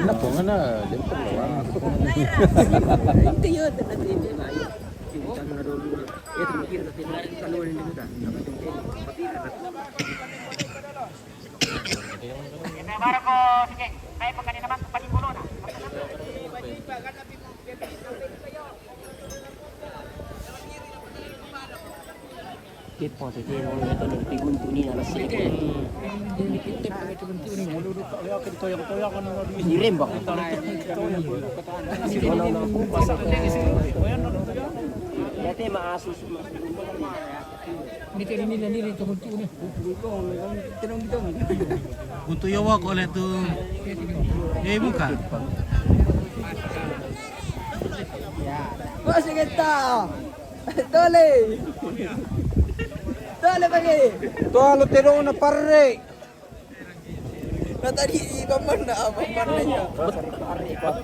Anak ko nga na, di ko na. Hindi yun, hindi na, hindi na. Ito, makikita natin, kaluan din kita. Dapat yung kayo, patira na. Ito yung barko, sige. Kaya pag kanina naman, panimulo na. Kit po, titi, no, ito, nagtigunto ni, alas siyete. Hirem ba? Dati, maasus, maasus. Hindi ka rin nila nila ito, gunto na. Gunto yawa ko ulit to. Eh, buka. Masih kita. Tole. Tole, pare. Tole, tiro na, pare. Na tadi, paman na, paman na niya.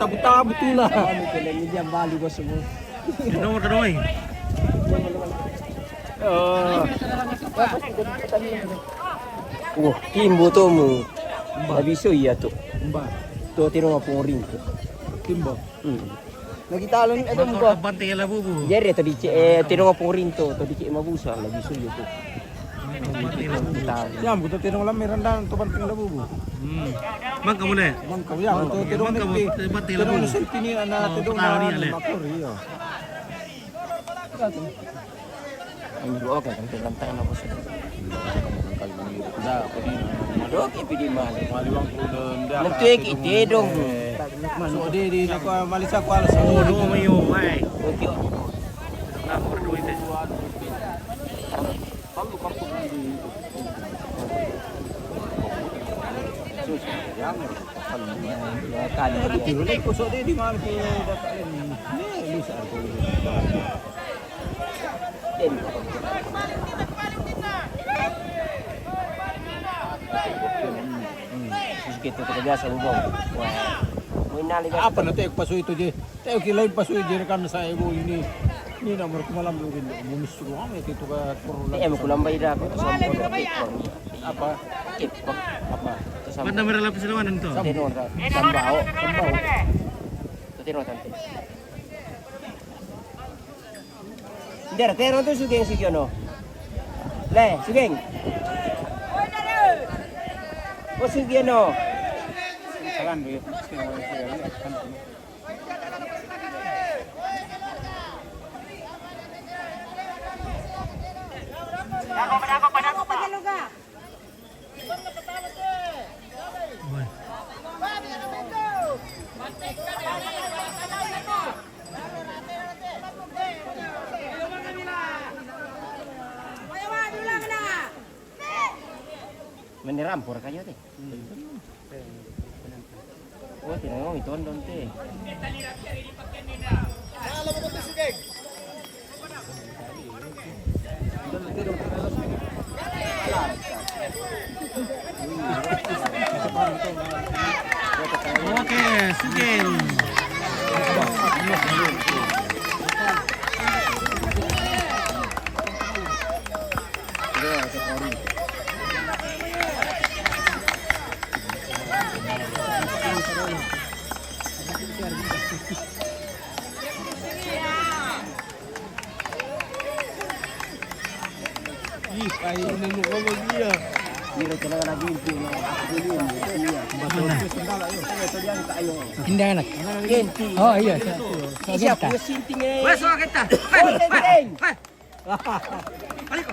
Tabu-tabu tu lah. Kami kena ni dia bali ko semua. Kenapa, kenapa? Oh. Oh, kimbo to mo. Labiso iya to. Mba. To, tiro nga pong ring to. Kimbo. Hmm. Nakita lo ni, ito mo ba? Banting labubu. Jere, to di, eh, tiro nga pong ring to, to di, mabusa, labiso iya to. Banting labubu. Kita. Yan, buto tiro nga lang, Miranda, to banting labubu. Hmm. Mangka mo na. Mangka, yan, to tiro nga banting labubu. Tiro nga sentini, ana, tiro nga makuri, iyo. Ang buo ka, ang pinantang na ko siya. Ang kalbang yun. Da, ako din. Madoki, pidi mahal. Maliwang ko doon, da. Nagtuwik, itidong. So, di, di, nako, malis ako, alas Oo, ako. Doon mo yung, ay. Okay. Ako, doon ito. Palu, palu. Kali. Pero na kusok di, di mahal ko, da, kali. Ni, Luis Arco. Terus gitu, kerja sama Bong. Wah. Apa nanti aku pasu itu, je? Oke, lain pas udah direkam saya, Bu, ini. Ini nomor kemalam dulu, ini. Mumis dulu, apa itu, Kak? Turun lagi. Eh, mau kulambai dah, aku tuh sama. Apa? Kepang. Apa? Itu sama. Mana merah lapis lawan itu? Tenor, Kak. Sambao. Sambao. Itu tenor, tante. Ndera, tero tu sugeng sugiono. Le, sugeng. O sugiono. Salam, Bu. Mene rampor kayo te. Oh, tinanong ito, Don, te. Oke, sugeng. Ih, tai, ini mau ngomong dia. Kira kena lagi itu, nah, aku dulu, iya. Mana? Ayo, tadi ada tak, ayo. Indah anak. Genti. Oh, iya, siap. Siap, Genta. Gue sinting, eh. Wes, oh, Genta. Oh, Genteng. Hei. Balik ko.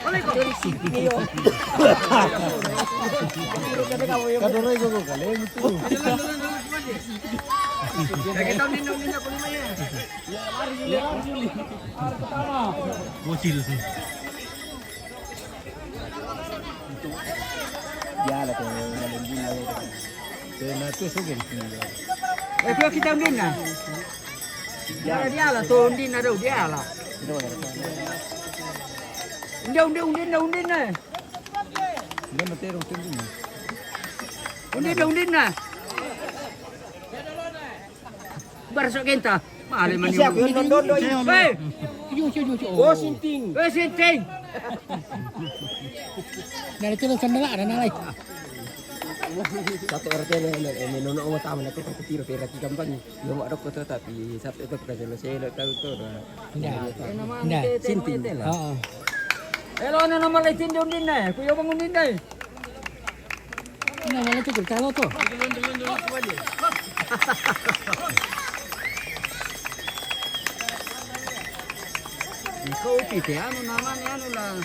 Balik ko. Sinting, iyo. Kadoroy ko ko, kali, betul. Lagi tahun ini, tahun ini, aku lumayan. Bocil. Diala ko, dalam bunga itu. Kena tu sugeng. Eh, kua kita undin na. Diala, diala, tu undin na, tu diala. Undin, undin, undin na, undin na. Undin na, undin na. Barsuk Genta. Mari mani. Siap, yun, nondondo, yun. Hei. Yo, yo, yo, yo. Oh, sinting. Eh, sinting. Dari tu sandala ada nalai. Satu R T ni, ni, ni, nono, oh, taman aku, aku tiro, pera, tiga, empat ni. Yo, mak, dok, tu, tapi satu itu, bukan selo-selo, tahu tu, dah. Nda. Nda. Sinting. Heeh. Elo, na, nama lai tindung din, eh. Kuyo bangun din, eh. Ina, wala to, kalo to. Ikaw, pite, ano naman, ano lang.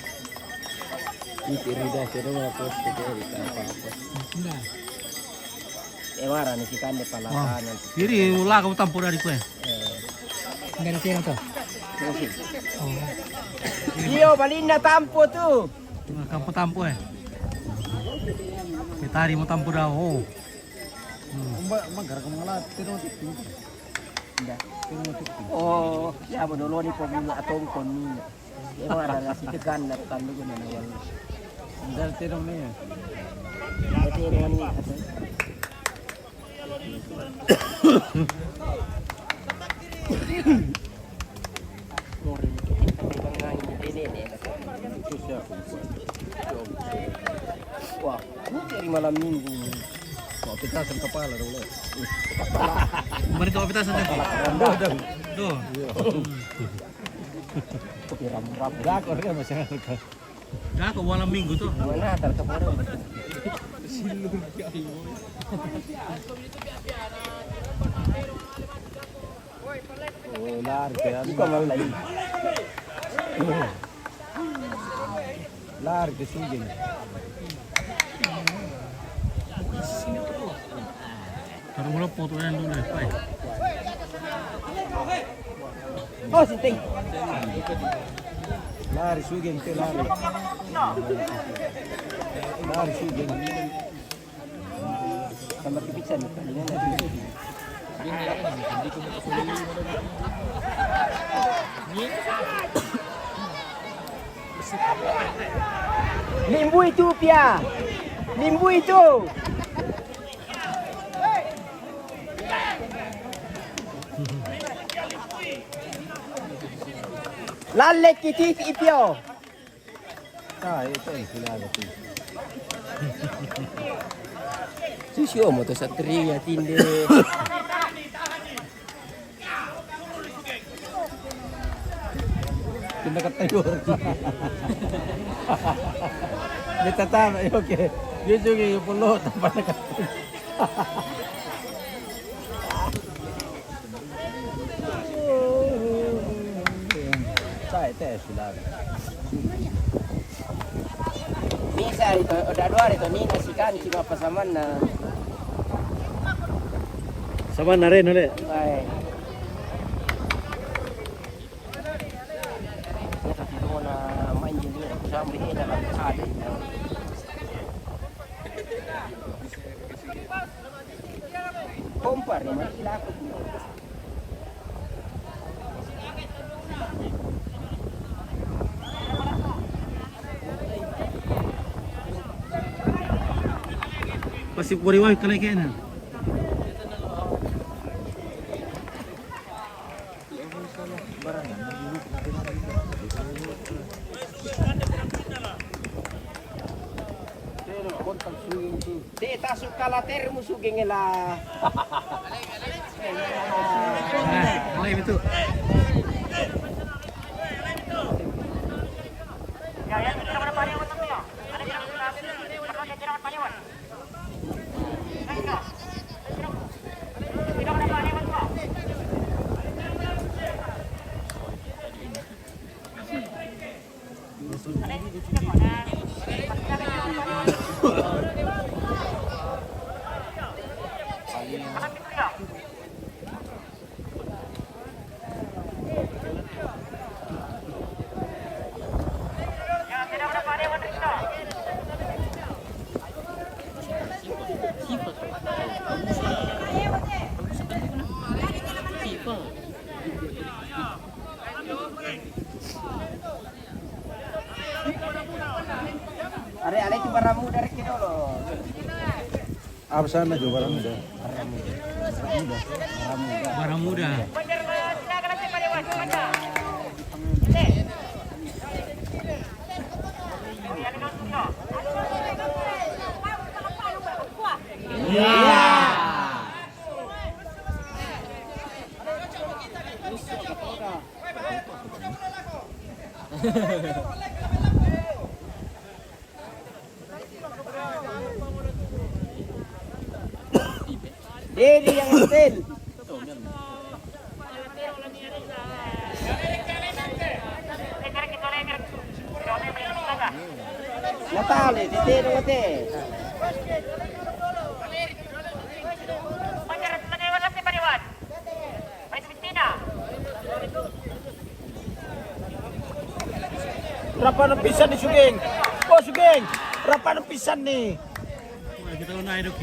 Pite, rida, pero wala ko sa pite, wala ka pa. Ina. E wara ni si kande pala kanan. Iri, wala ka tampo dari ko, eh. Enggak ada tiang to. Musim. Oh. Iyo, balinna tampo tu. Tampo-tampo, eh. Kita hari mau tampo dah, oh. Hmm. Umba, magara ka mga lahat, pero hindi. Oh, siya mo dolo ni po mga atong kon ni. Yung mga nalasipikan na talo ko na nawal. Ang dal tinong na yan. Dati yung mga ni ato. Wah, ini dari malam minggu. Kok kita sa kapala dong, lo? Kemarin kok kita sa kapala. Tuh. Kopi ram-ram. Dah, kok dia masih Dako, wala minggu to. Wala, tarka pa rin. Oh, larga. Ikaw man lang. Larga, sige. Para mula poto yan doon eh. Pay. Oh, sinting. Lari, sugeng, te, lari. Lari, sugeng. Tambah tipiksan. Limbu itu, Pia. Limbu itu. Lalle ki titi ipio. Ah, itu yang sila ada tu. Susi omo to satria tinde. Pinakatayo. May tatama, okay. Yun yung yung pulo, tapos nakatayo. Sa ito, eh, sila. Misa rito, o dadua rito, nina si kan, si mapa samanna. Samanna rin, uli. Ay. Ito, tino na mainjin din. Sa mga ina, sa atin. Pompa rin, mailakot mo. Masih puriwan ka na kaya na. Te tasu kalater musu gengela. Ah, mulai betul. Are, are itu baramu dari kini dulu. Apa sana juga baramu dah? Baramu dah. Baramu dah. Dedi yang ngetel. Natale, di te, di te. Rapa na pisan ni Sugeng. Oh, Sugeng. Rapa na pisan ni. Wah, kita na idok.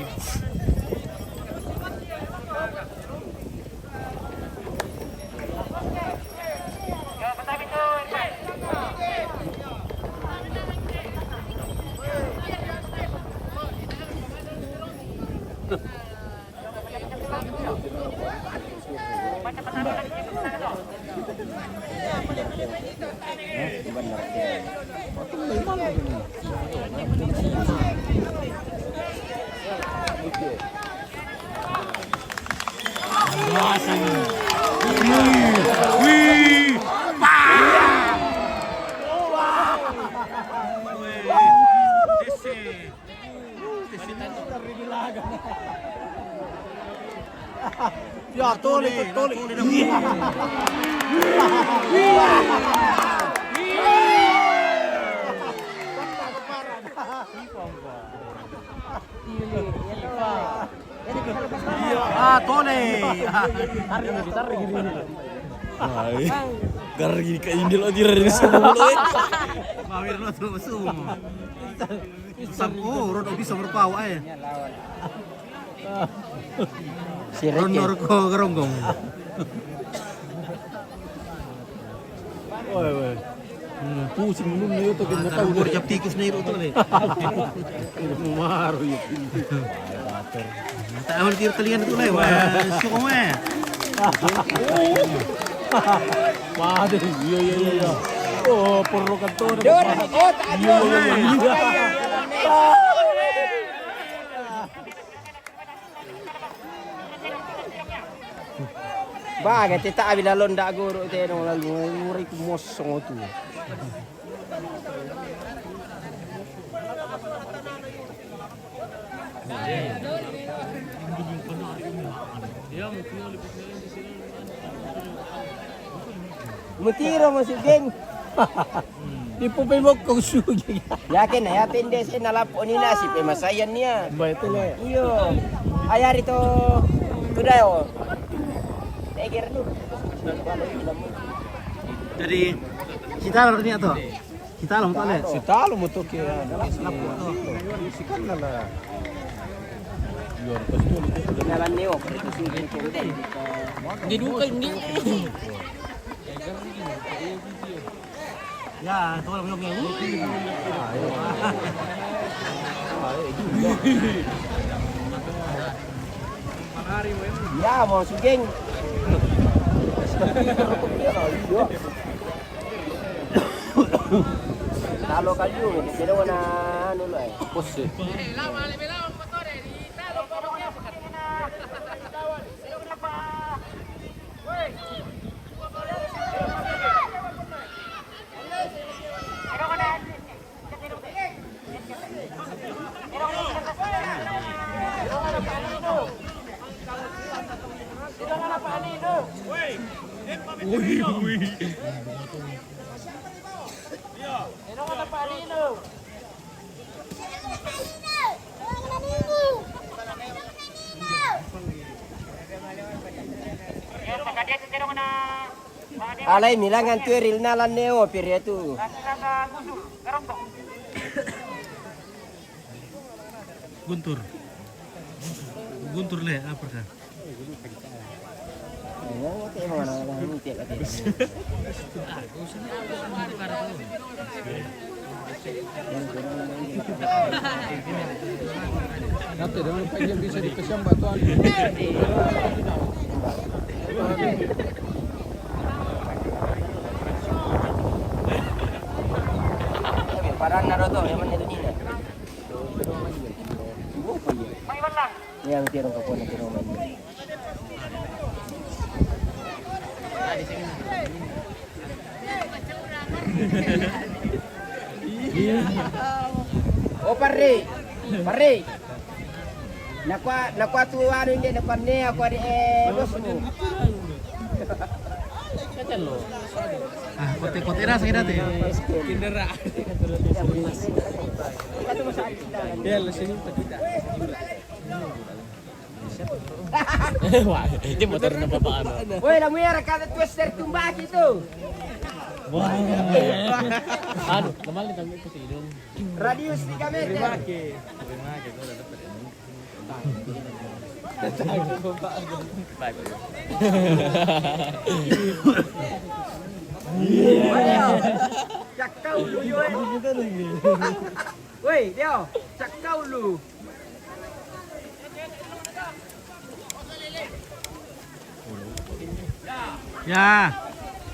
Wih, wih, bang! Wih, this is Ya, tole, tole. Iya. Ah, tole. Tarik, tarik. Ay, gargi ka indil o di rin sa mulo eh. Mawir lo to, sumo. Sam-, oh, ron obi sa merpaw ay. Si Ricky. Ron nor ko garunggong. Oy, oy. Hmm, pusing dulu na yun, to, ah, garunggong, jap tikus na yun, to, eh. Maro yun. Taon tiro talian to, eh. Wah, suko mo, eh. Waduh, iya, iya, iya, iya. Oh, perlu ketua. Dur, oh, tak ada. Iya, iya, iya, iya. Baga tita abila londa guru teno lalu nguri ku mosong tu. Mutiro mo si Geng. Di po pe mo kung sugi. Yakin na, yakin de si nalapo ni nasi pe masayan niya. Ba ito le. Iyo. Ayari to tudayo. Tegir lu. Jadi, kita harus niya to. Kita lo, tole. Si talo mo to kaya, ano, si, si kan na la. Yun, gusto nito. Dalan niyo, hindi duka, hindi. Ya, tole mo yung. Ya, mo sugeng. Talo kayu, pero na ano lo eh. Pos eh. Uy, uy. Alai milangan tu eril nalan neo piriatu. Guntur. Guntur le, apa kah? Dati, daw na pa yung bisa di kasiyang batuan. Parang naroto, yaman nito nila. May iwan lang. Yan, tirong ka po na tirong man. O, pare. Pare. Nakuha, nakuha tu ano hindi, nakuha niya, nakuha ni, eh, boss mo. Ah, kote-kote na, sakit natin. Kinderaan. Yan, sino pa kita? Wah, ini motor na papaano. Woi, lamu ya rekam twister tumbaki tu. Wah. Ano, naman lang ang ito sa ilong. Radius tiga meter. Bye, bye. Cakau lu, yo. Woi, dia. Cakau lu. Ya.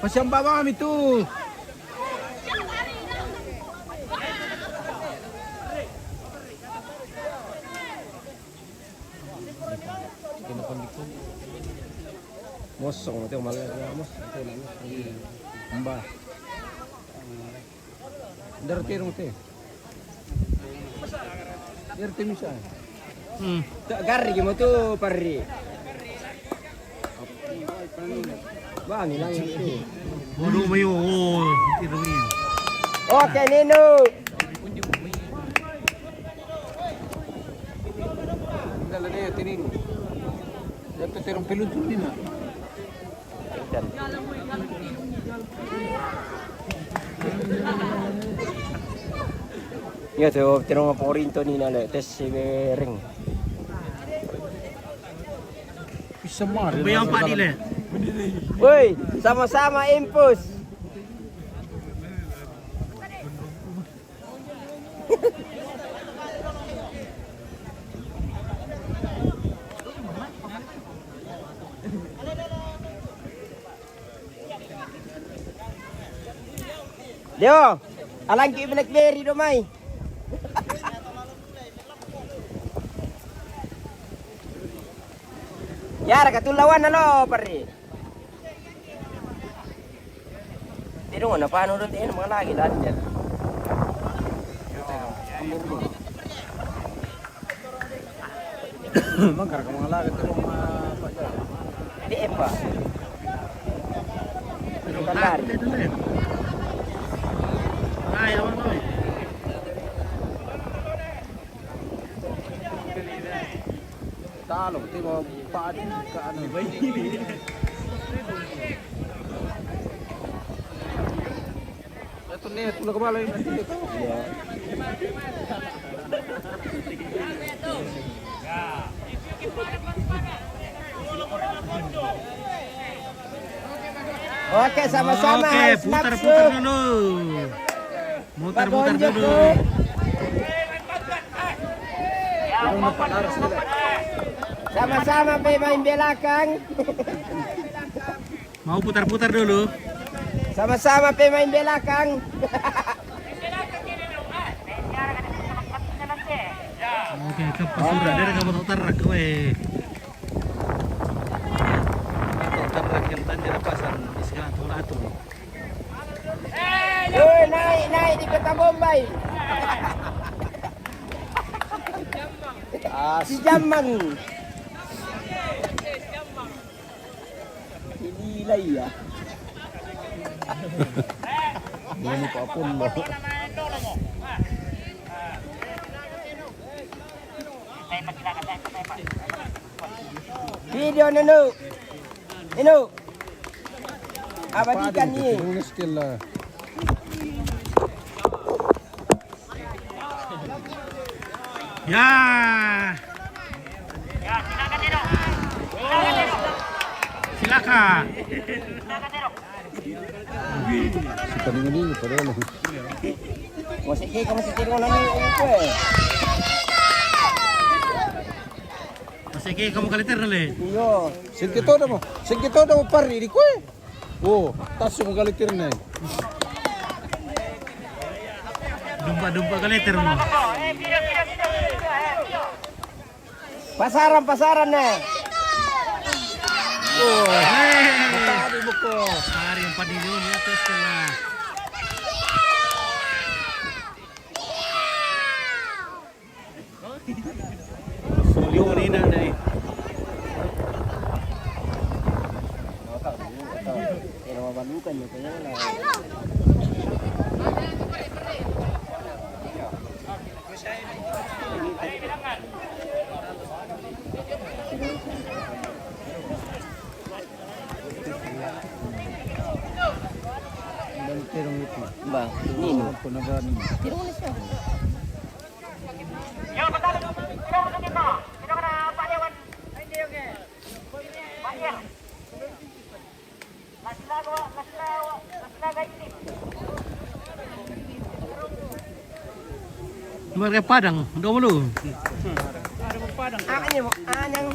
Pasiamba kami tu. Mosong tu malah dia mos. Mbah. Dari tirong te. Dari te misa. Hmm. Gari mo tu pari. Bang, hilang itu. Waduh, mayo. Oh, tirong ini. Oke, Nino. Dala niya, tinin. Dapat tirong piluto din ah. Iya, tu, tirong nga porinto ni nale, tes si Bering. Bisa mari. Bayang pa nila. Woi, sama-sama impus. Yo, alangki BlackBerry do mai. Yara ka tu lawan lo pare. Tiro na panu do tiro mga lagi dan dia. Mangkar ka mga lagi tiro mga pa. Di pa. Tiro ka lari. Ay, awan ko eh. Talo, timo padi ka ano. Ito niya, ito na kabalo yung ito. Oke, sama-sama. Oke, putar-putar dulu. Mutar-mutar dulu. Sama-sama pe main belakang. Mau putar-putar dulu. Sama-sama pe main belakang. Oke, ke pasura dari kamu putar ke we. Putar ke tanya apa san sekarang tuh atur. Woi, naik, naik di Kota Bombay. Si Jamang. Ini lah iya. Ini Pak Pun, Pak. Video nenu. Inu. Abadikan ni. Ya. Silakan. Masih kamu masih tidur nani, eh. Masih kamu kaliter nale. Iyo. Singkito damo. Singkito damo pari di kue. Oh, tasu mo kaliter na. Dumpa-dumpa kaliter mo. Pasaran, pasaran na. Oh, hey. Matadi buko. Hari yang padi dulu ya, terus kena. Sulit ni na, na eh. Ba, nino? Tirong na siya. Marga Padang, dua puluh. Anang, anang.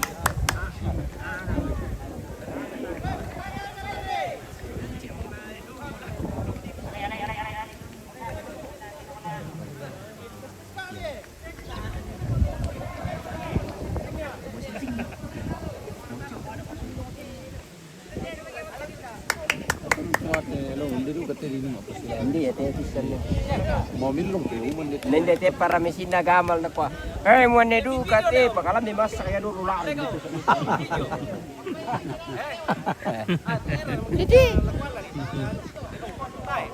Hindi, ito yung system niya. Hindi, ito yung para machine na gamal na pa. Eh, mo ne du ka te, pakalam di mas kaya du rula. Jadi,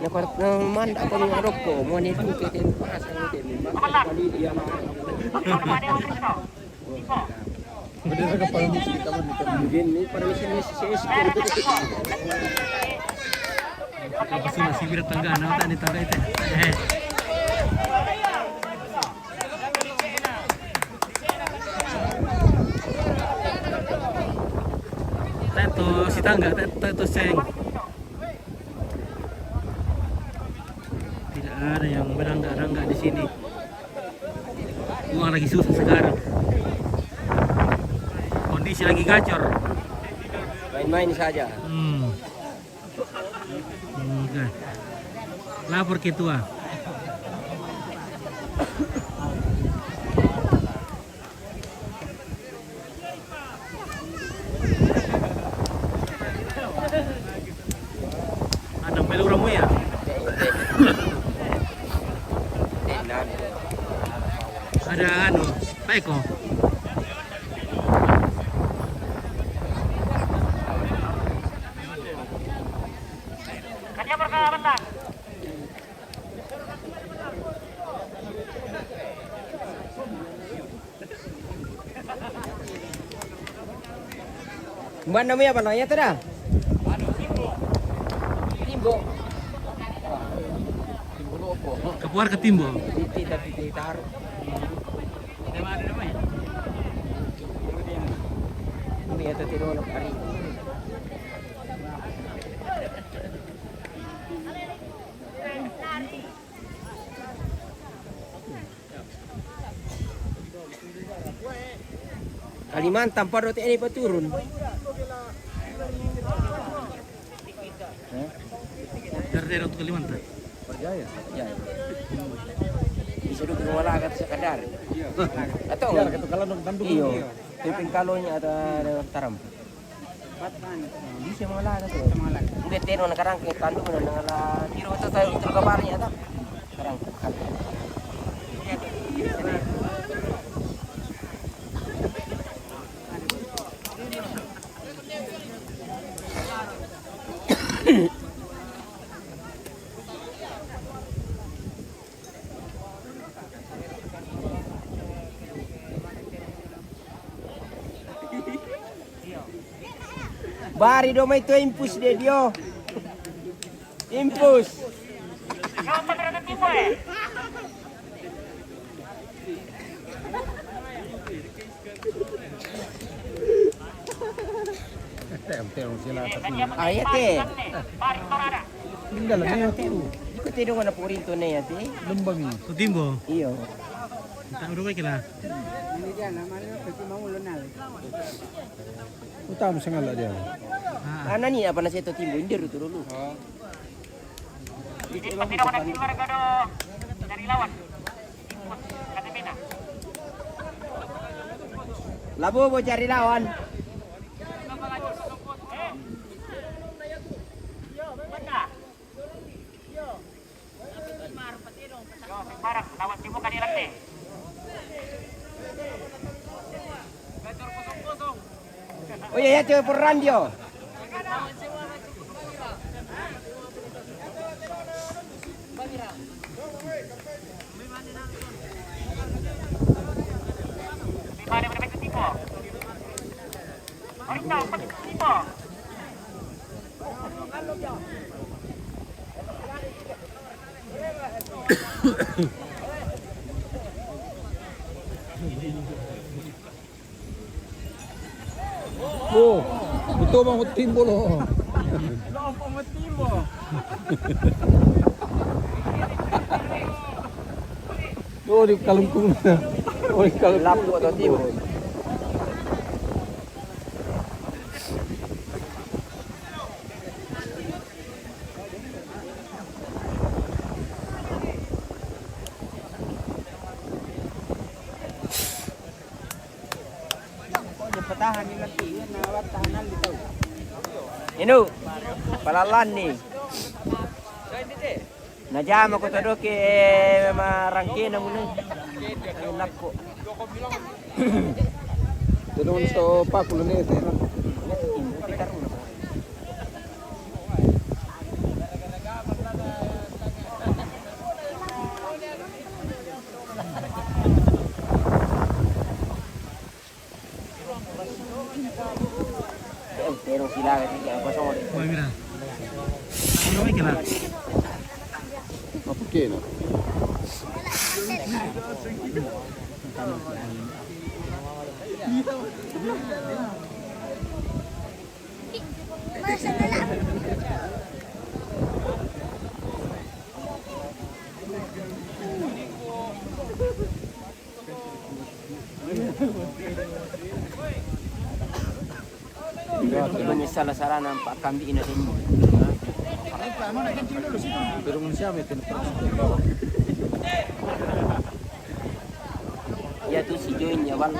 na kwa na manda ko ni aroko, mo ne du ka te, pasa ni te, mas kali dia ma. Pwede sa kapal mo, sige, tama dito. Hindi, hindi, para machine ni si S K. Kapag sila, sige, tangga, na, tani, tangga, ito. Eh. Tayo to, si tangga, tayo, tayo to, seng. Tidak ada yang berangga-rangga di sini. Uang lagi susah sekarang. Kondisi lagi gacor. Main-main saja. Hmm. Oke. Lapor ketua. Ada pelu orang muya. Ada anu, Pak Eko. Mbak namanya apa namanya tadi? Timbo. Kapuar ke Timbo. Titi tapi ditaruh. Ini ya tadi dulu hari. Kalimantan pa do te ini paturun. Dari daerah tu Kalimantan. Perjaya. Ya. Bisa duduk rumah laga tu sekadar. Atau ya, kata kalau nang tandu. Iyo. Tapi kalau nya ada, ada taram. Bisa mangalaga tu. Mangalaga. Nde teno nakarang ke tandu na nangala tiro tu tahu tu kabarnya tu. Karang. Bari do mai tu impus de dio. Impus. Ayate. Tinggal lagi aku. Iko te dong ana puri to ne ayate. Lembang ni. Kutimbo. Iyo. Entah udah baik lah. Ini dia namanya Peti Mangulo nal. Utama sangala dia. Ah. Ana ni apa nasi to timbo indir tu dulu. Oh. Labo bo cari lawan. Oh iya, ya, coba peran dia. Oh, betul bang, betimbo lo. Lo apa betimbo? Oh, di kalungkung. Oh, di kalungkung. Lapu atau timbo? Inu, palalan ni. Najama ko todo ke marangke na muna. Nakko. Todo so pakul ni te. Pero sila, kosong. Wah, mira. Ano may kailangan? Mapukino. Ini salah-salah nampak kambing ini. Iya tu si Join ya, Bang.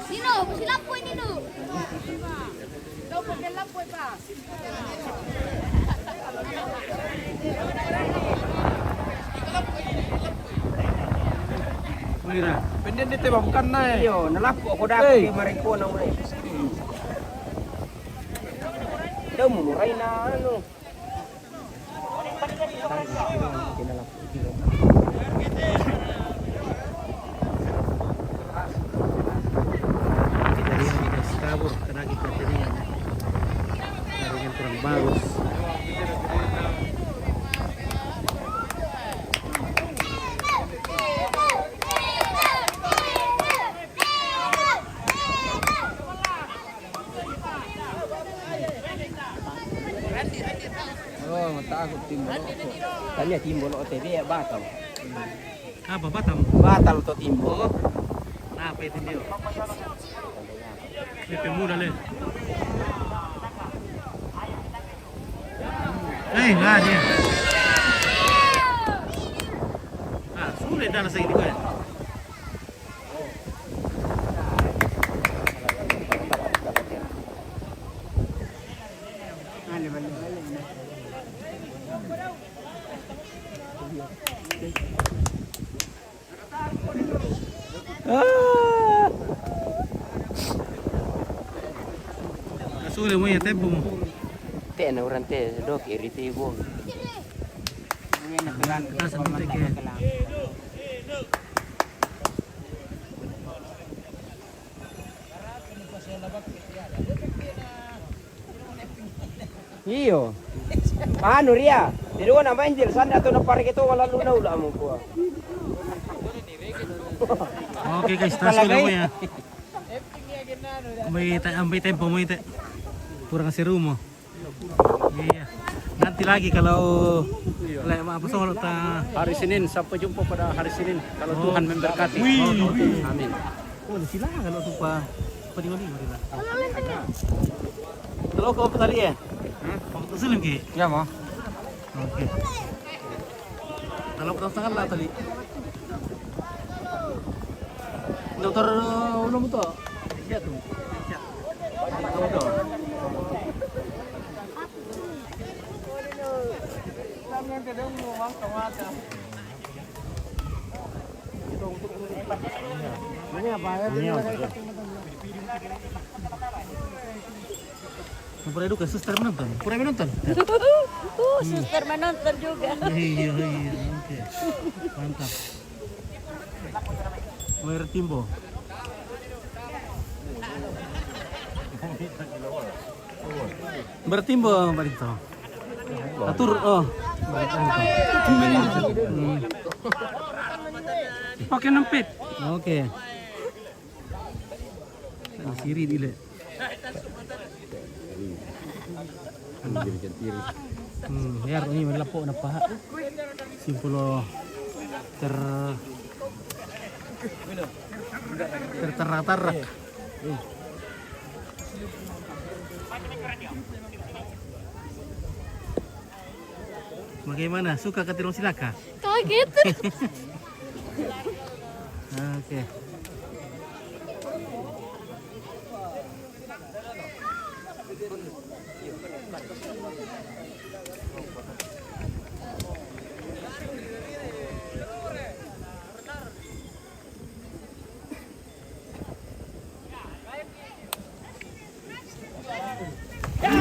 Nino, kasi lapoy, Nino. Ikaw, pag lapoy pa. Mira, pendek dia tembak, bukan naik. Iyo, nalapo ako dati. Hey. Di mariko na mo eh. Daw mo, muray na ano. Kita lihat, guys, kabur, kena kita tadi yang kurang bagus. Oh, matakut timbo lo. Tanya timbo lo, T V ya batal. Apa, batal? Batal to timbo. Kenapa itu dia? P P muda le. Eh, nggak dia. Ah, sulit dah saya ini kan. Ah. Kasule mo ya tempo mo. Te na orang te dok iri te gol. Kasam te ke. Iyo. Anu ria. Di dua na main jil sanda to na pare keto wala luna ula mo ko. Oke guys, tas ko mo ya. Ambil te-, ambil tempo mo ite. Kurang seru mo. Iya. Nanti lagi kalau, kalau apa soal ta hari Senin, sampai jumpa pada hari Senin kalau Tuhan memberkati. Wih. Amin. Oh, sila kalau tupa. Apa di mana? Kalau kau tadi ya? Hah? Waktu Senin ki? Ya, mau. Oke. Kalau perasaan lah tadi. Dokter, uh, ulun tu. Iya tu. Iya. Ini apa ya? Ini apa ya? Pura juga suster menonton. Pura menonton. Uh, suster menonton juga. Iya, iya, oke. Mantap. Moir timbo. Bertimbo, Barito. Atur, oh. Hmm. Pakai nempit. Oke. Siri dile. Hmm, biar ini melapo na paha. Simpulo ter ter ter ter. Bagaimana? Suka ka tirong silaka? Kaget. Oke.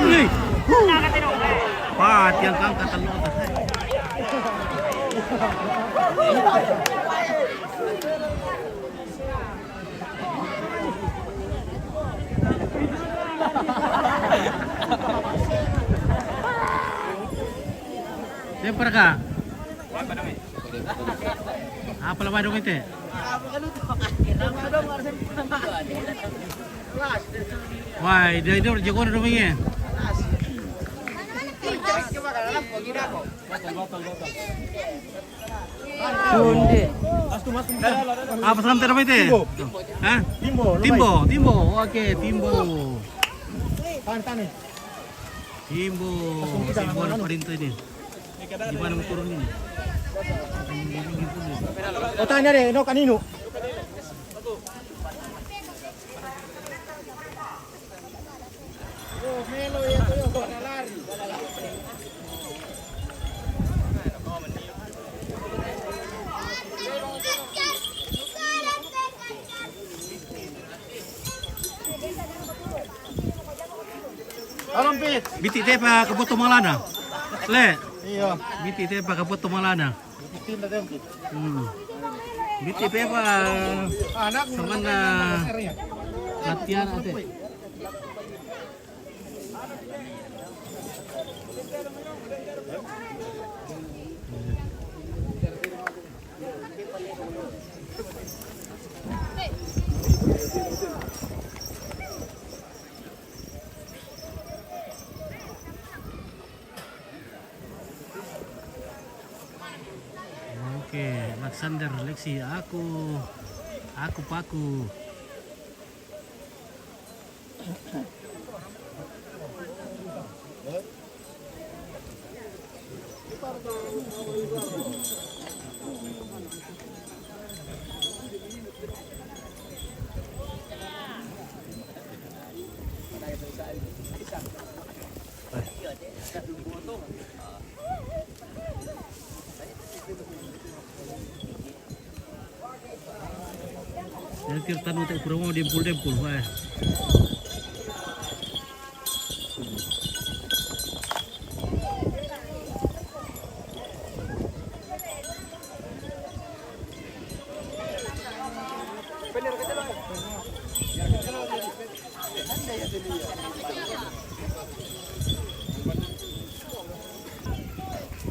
Wih. Wah, tiang kangkat telu. Dia perka. Apa lama dong itu? Wai, dia dia jago na rumah ye. Apa salam tera mete? Timbo. Hah? Timbo, Timbo. Oke, Timbo. Timbo. Timbo, parinto ini. Gimana mau turun ini? Oh, tanya deh, no kanino. Biti te pa kapoto malana. Le. Iyo. Biti te pa kapoto malana. Hmm. Biti pe pa. Anak. Sama na latihan ate. Oke, Alexander Lexi, aku, aku paku. Nanti tanu te pura mau dempul-dempul, wah.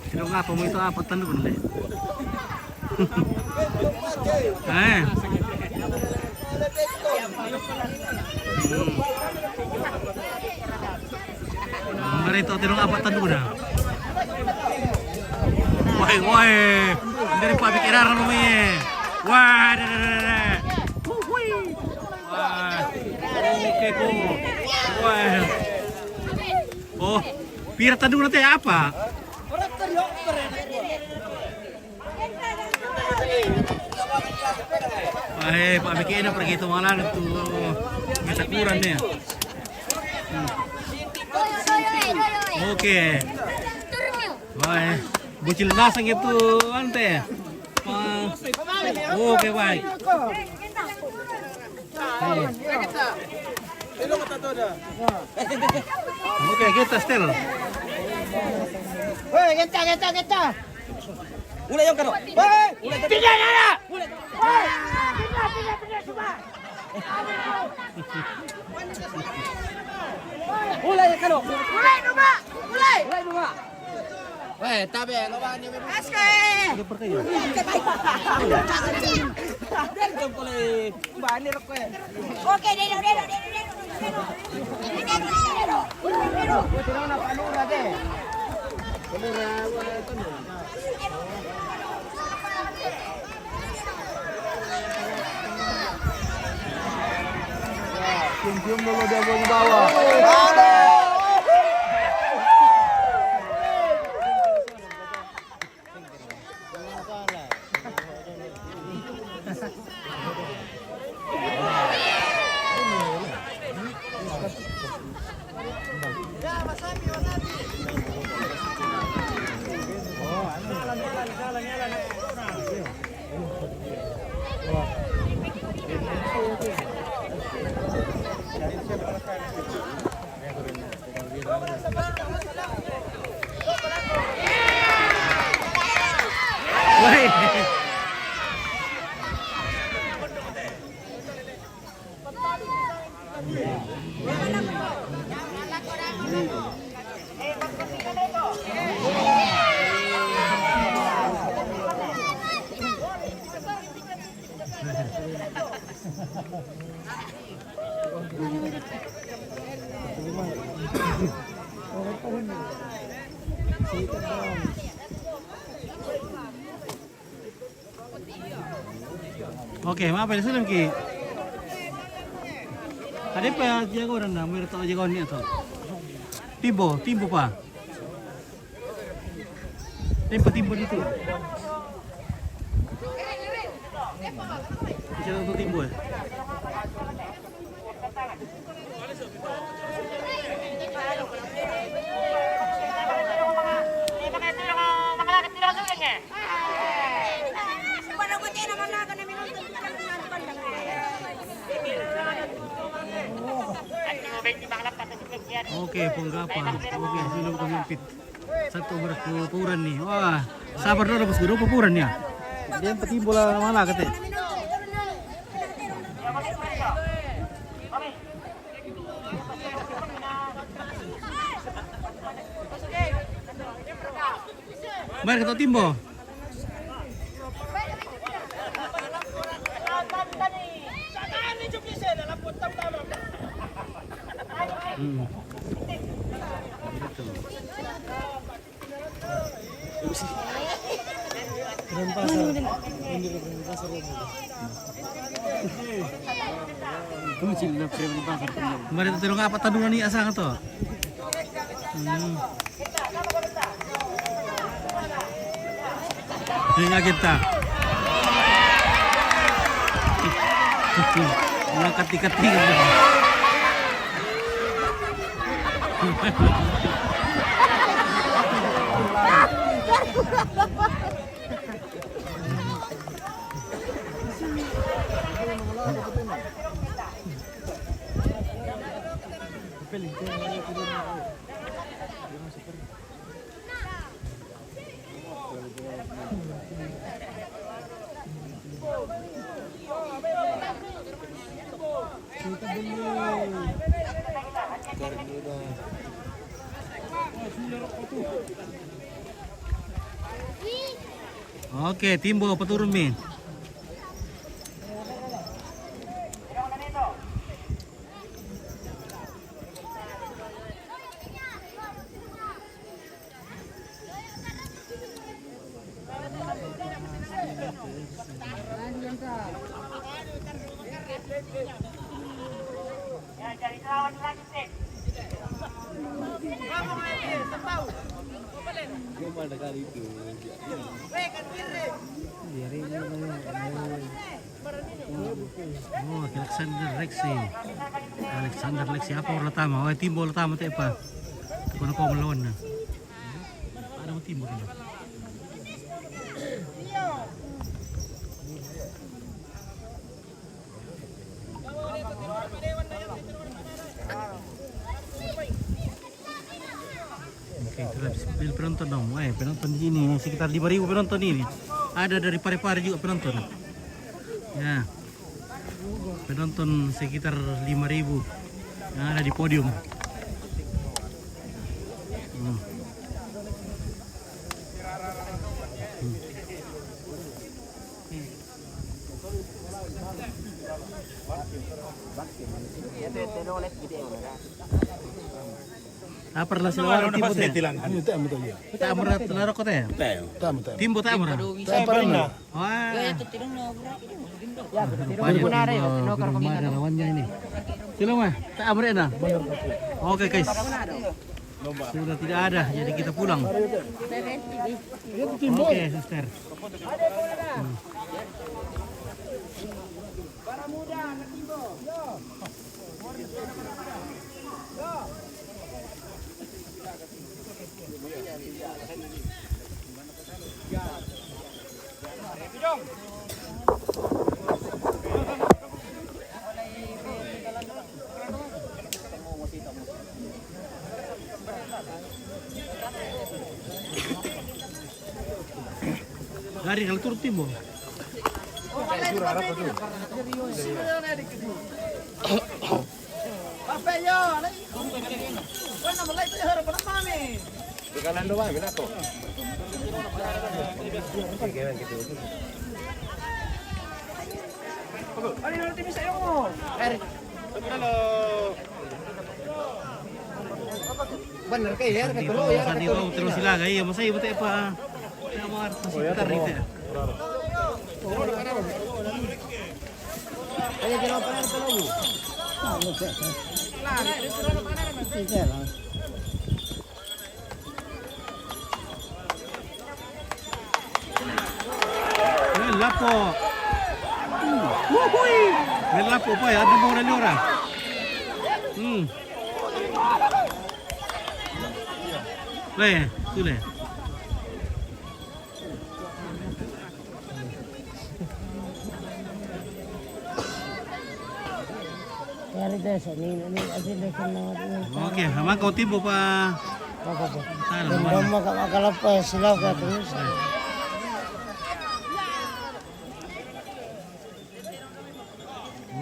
Sino nga, pamoy ito, apat na doon, eh. Eh. Hmm. Marito, tinong apat na doon, ah. Wai, wai. Hindi rin pabikiraran mo, eh. Wah, da, da, da, da. Wuhui. Wah. Okay, cool. Wah. Oh, pira tandung na te apa? Ay, pabikira na pergi itu malah itu. Kita kurang nih. Hmm. Oke. Ay, bocil lasang itu ante. Pa-, oke, baik. Oke, kita setel. Woi, kita, kita, kita. Mulai yang kano. Woi, mulai kita. Tidak ada. Mulai. Woi, kita, kita, kita, coba. Mulai yang kano. Mulai, coba. Mulai. Mulai, coba. Weh, tabe, lo bani, be. Aske. Bani rokok. Oke, deh, deh, deh, deh, deh. Cium-cium dulu dia mau bawa. Woi. Oke, maaf ya, sudah ki. Ada apa jago dan dah, mereka tahu jago ni atau? Timbo, timbo pa. Timbo, timbo itu. Bisa untuk timbo ya. Oke, penggapan. Oke, sudah bukan mampit. Satu berapa ukuran nih? Wah, sabar dulu, bos, berapa ukuran ya? Dia yang penting bola mana kata? Mari kita timbo. Hmm. Gitu. Denpasar. Ini Denpasar. Kembali turun apa tadi ni asal tu? Hmm. Ini kita. Mengangkat tiket tinggi. Oke, timbo peturun mi. Oh, Alexander Lexi. Alexander Lexi apa orang tama? Oh, timbo orang tama tepa. Kau nak kau melawan na. Ada mau timbo ni. Oke, terus penonton dong. Eh, penonton di sini sekitar lima ribu penonton ini. Ada dari Parepare juga penonton. Ya. Penonton sekitar lima ribu yang ada di podium. Hmm. Hmm. Apa relasi lawan timbo te? Ini tak betul ya. Tak berat larok te. Tamu, tamu. Timbo tak berat. Tak pernah. Wah. Rupanya timbo belum ada lawannya ini. Sila mah, tak berat na. Oke, guys. Sudah tidak ada, jadi kita pulang. Oke, suster. Hmm. Dari kalau turun timbo. Apa ya? Kan nama lain pelihara pada kami. Di kanan doang, bila kok. Oke, gitu. Ari, nanti bisa yung mo. Ari. Halo. Bener kayak ya, kata lo ya, kata lo. Terus sila gaya, masa ibu teh apa? Apa harus sekitar nih teh? Ayo, jangan apa-apa, tolong. Bel lapo. Bel lapo pa, ada mo na nyora. Hmm. Le, tu le. Yari desa ni, ni, ati desa na, ni. Oke, sama kau tibo pa. Apa tu? Talo, dan mana? Dama ka, ka lapa sila ka terus.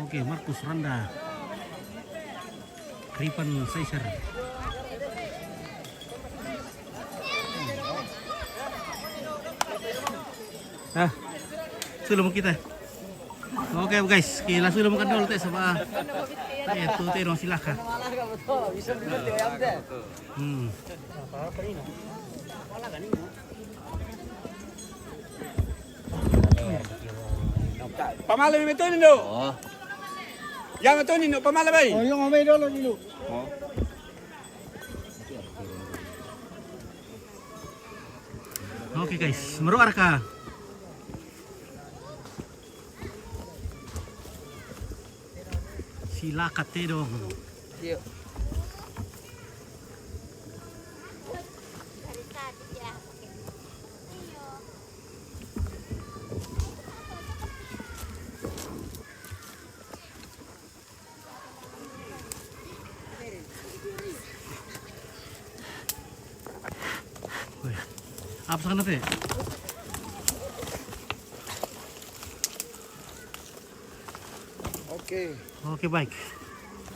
Oke, Markus Randa. Ripan Saiser. Ah, sudah mau kita. Oke, guys, kita sudah makan dulu teh sama. Eh, tuh teh dong, silakan. Hmm. Pamala mi metoni no. Oh. Ya metoni no, pamala bai. Oh, yung amay dolo dulu. Oh. Oke, guys, meru arka. Sila kate dong. Yuk. Weh, apa sana teh? Oke. Oke, baik.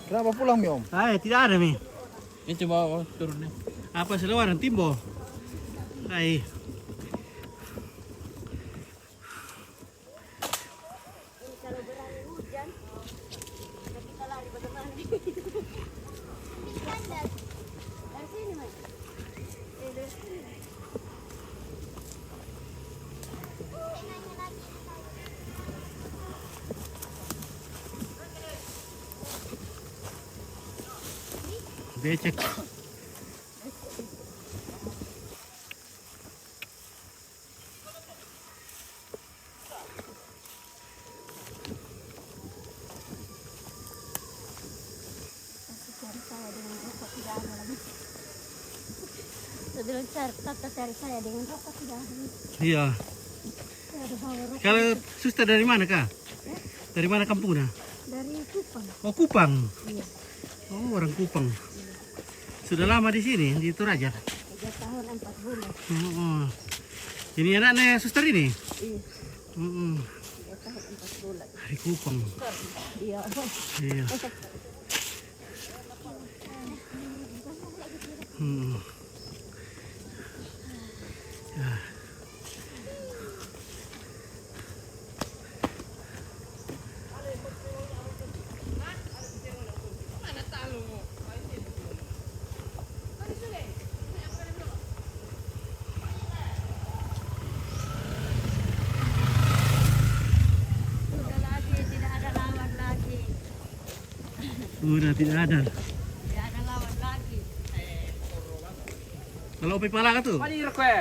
Kenapa pulang, Mi, Om? Eh, tidak ada, Mi. Ini coba, oh, turun nih. Apa sih, orang timbo? Hai. Ini kalau berani hujan, ya kita lari bagaimana? Ini kan dari, dari sini, Mas. Eh, dari sini. Becek. Cari saya dengan rokok tidak ada lagi. Saya bilang, "Cari, Tata, cari saya dengan rokok tidak ada lagi." Iya. Saya ada bawa rokok. Kalau suster dari mana, Kak? Dari mana kampungnya? Dari Kupang. Oh, Kupang. Iya. Oh, orang Kupang. Sudah lama di sini, di Toraja? Tiga tahun empat bulan. Oh, oh. Ini anaknya suster ini? Iya. Mm-mm. Tiga tahun empat bulan. Dari Kupang. Iya. Iya. Mm. Ya. Sudah tidak ada. Tidak ada lawan lagi. Kalau ope pala ka tu? Palir kue.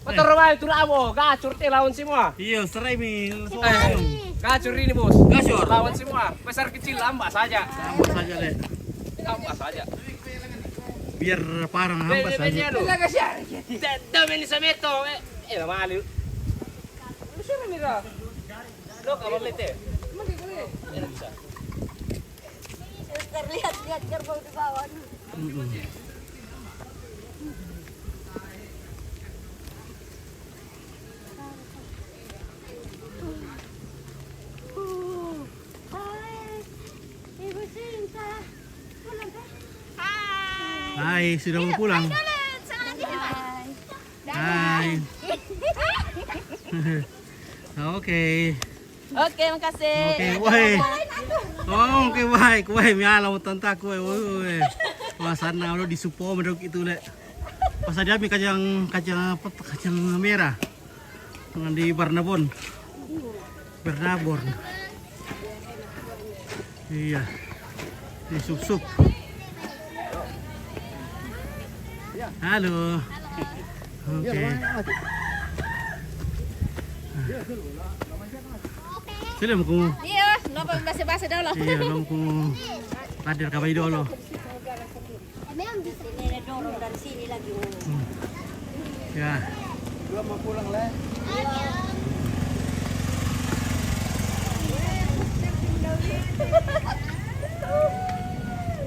Motor wae tu lamo, gacor te lawan semua. Iya, serai mi. Eh, gacor ini, Bos. Gacor. Lawan semua. Besar kecil lamba saja. Lamba saja, le. Lamba saja. Biar parang lamba saja. Tidak, tidak main semeto, eh. Eh, malu. Suruh mira. Lo kawan lete. Mana boleh? Tidak bisa. Terlihat-lihat kerbau di bawah. Mm-mm. Hai, Ibu Sinta. Pulang, Kak? Hai. Hai, sudah mau pulang? Hai, Dolet. Selamat tidur, Pak. Hai. Hai. Oke. Oke, makasih. Oke, wai. Oh, oke, wai, wai, miala mo tanta ko, wai, wai, wai. Wah, sana lo di Supo medok itu le. Pas ada mi kacang, kacang apa, kacang merah. Dengan di Barnabon. Barnabon. Iya. Di Sup-Sup. Halo. Oke. Sila mo kung Iya, lo ko basa-basa daw lo. Iya, lo kung hadir ka ba idolo? Sini na dorong dari sini lagi. Hmm. Ya. Belum mau pulang lah.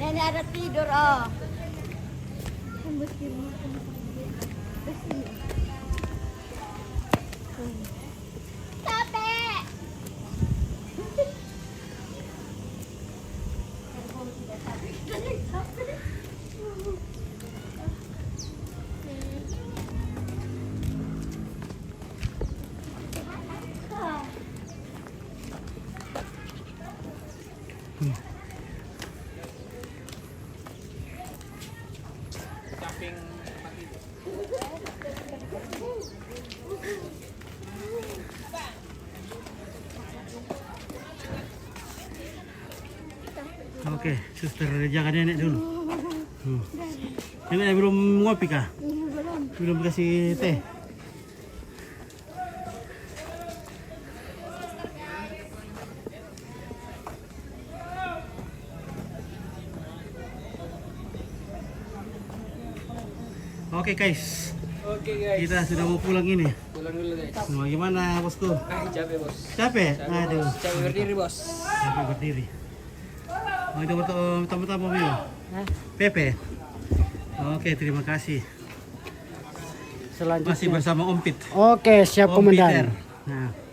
Nenek ada tidur, oh. Capek. Oke, suster, jaga nenek dulu. Hmm. Nenek belum ngopi kah? Belum. Belum kasih teh. Oke, guys. Oke, guys. Kita sudah mau pulang ini. Pulang dulu, guys. Bagaimana, bosku? Ah, capek, bos. Capek? Capek, Aduh. Bos. Capek berdiri, bos. Capek berdiri. Oh, itu betul, tamu-tamu, Mio. Hah? Pepe. Oke, terima kasih. Selanjutnya. Masih bersama Om Pit. Oke, siap, Om Komandan. Peter. Nah.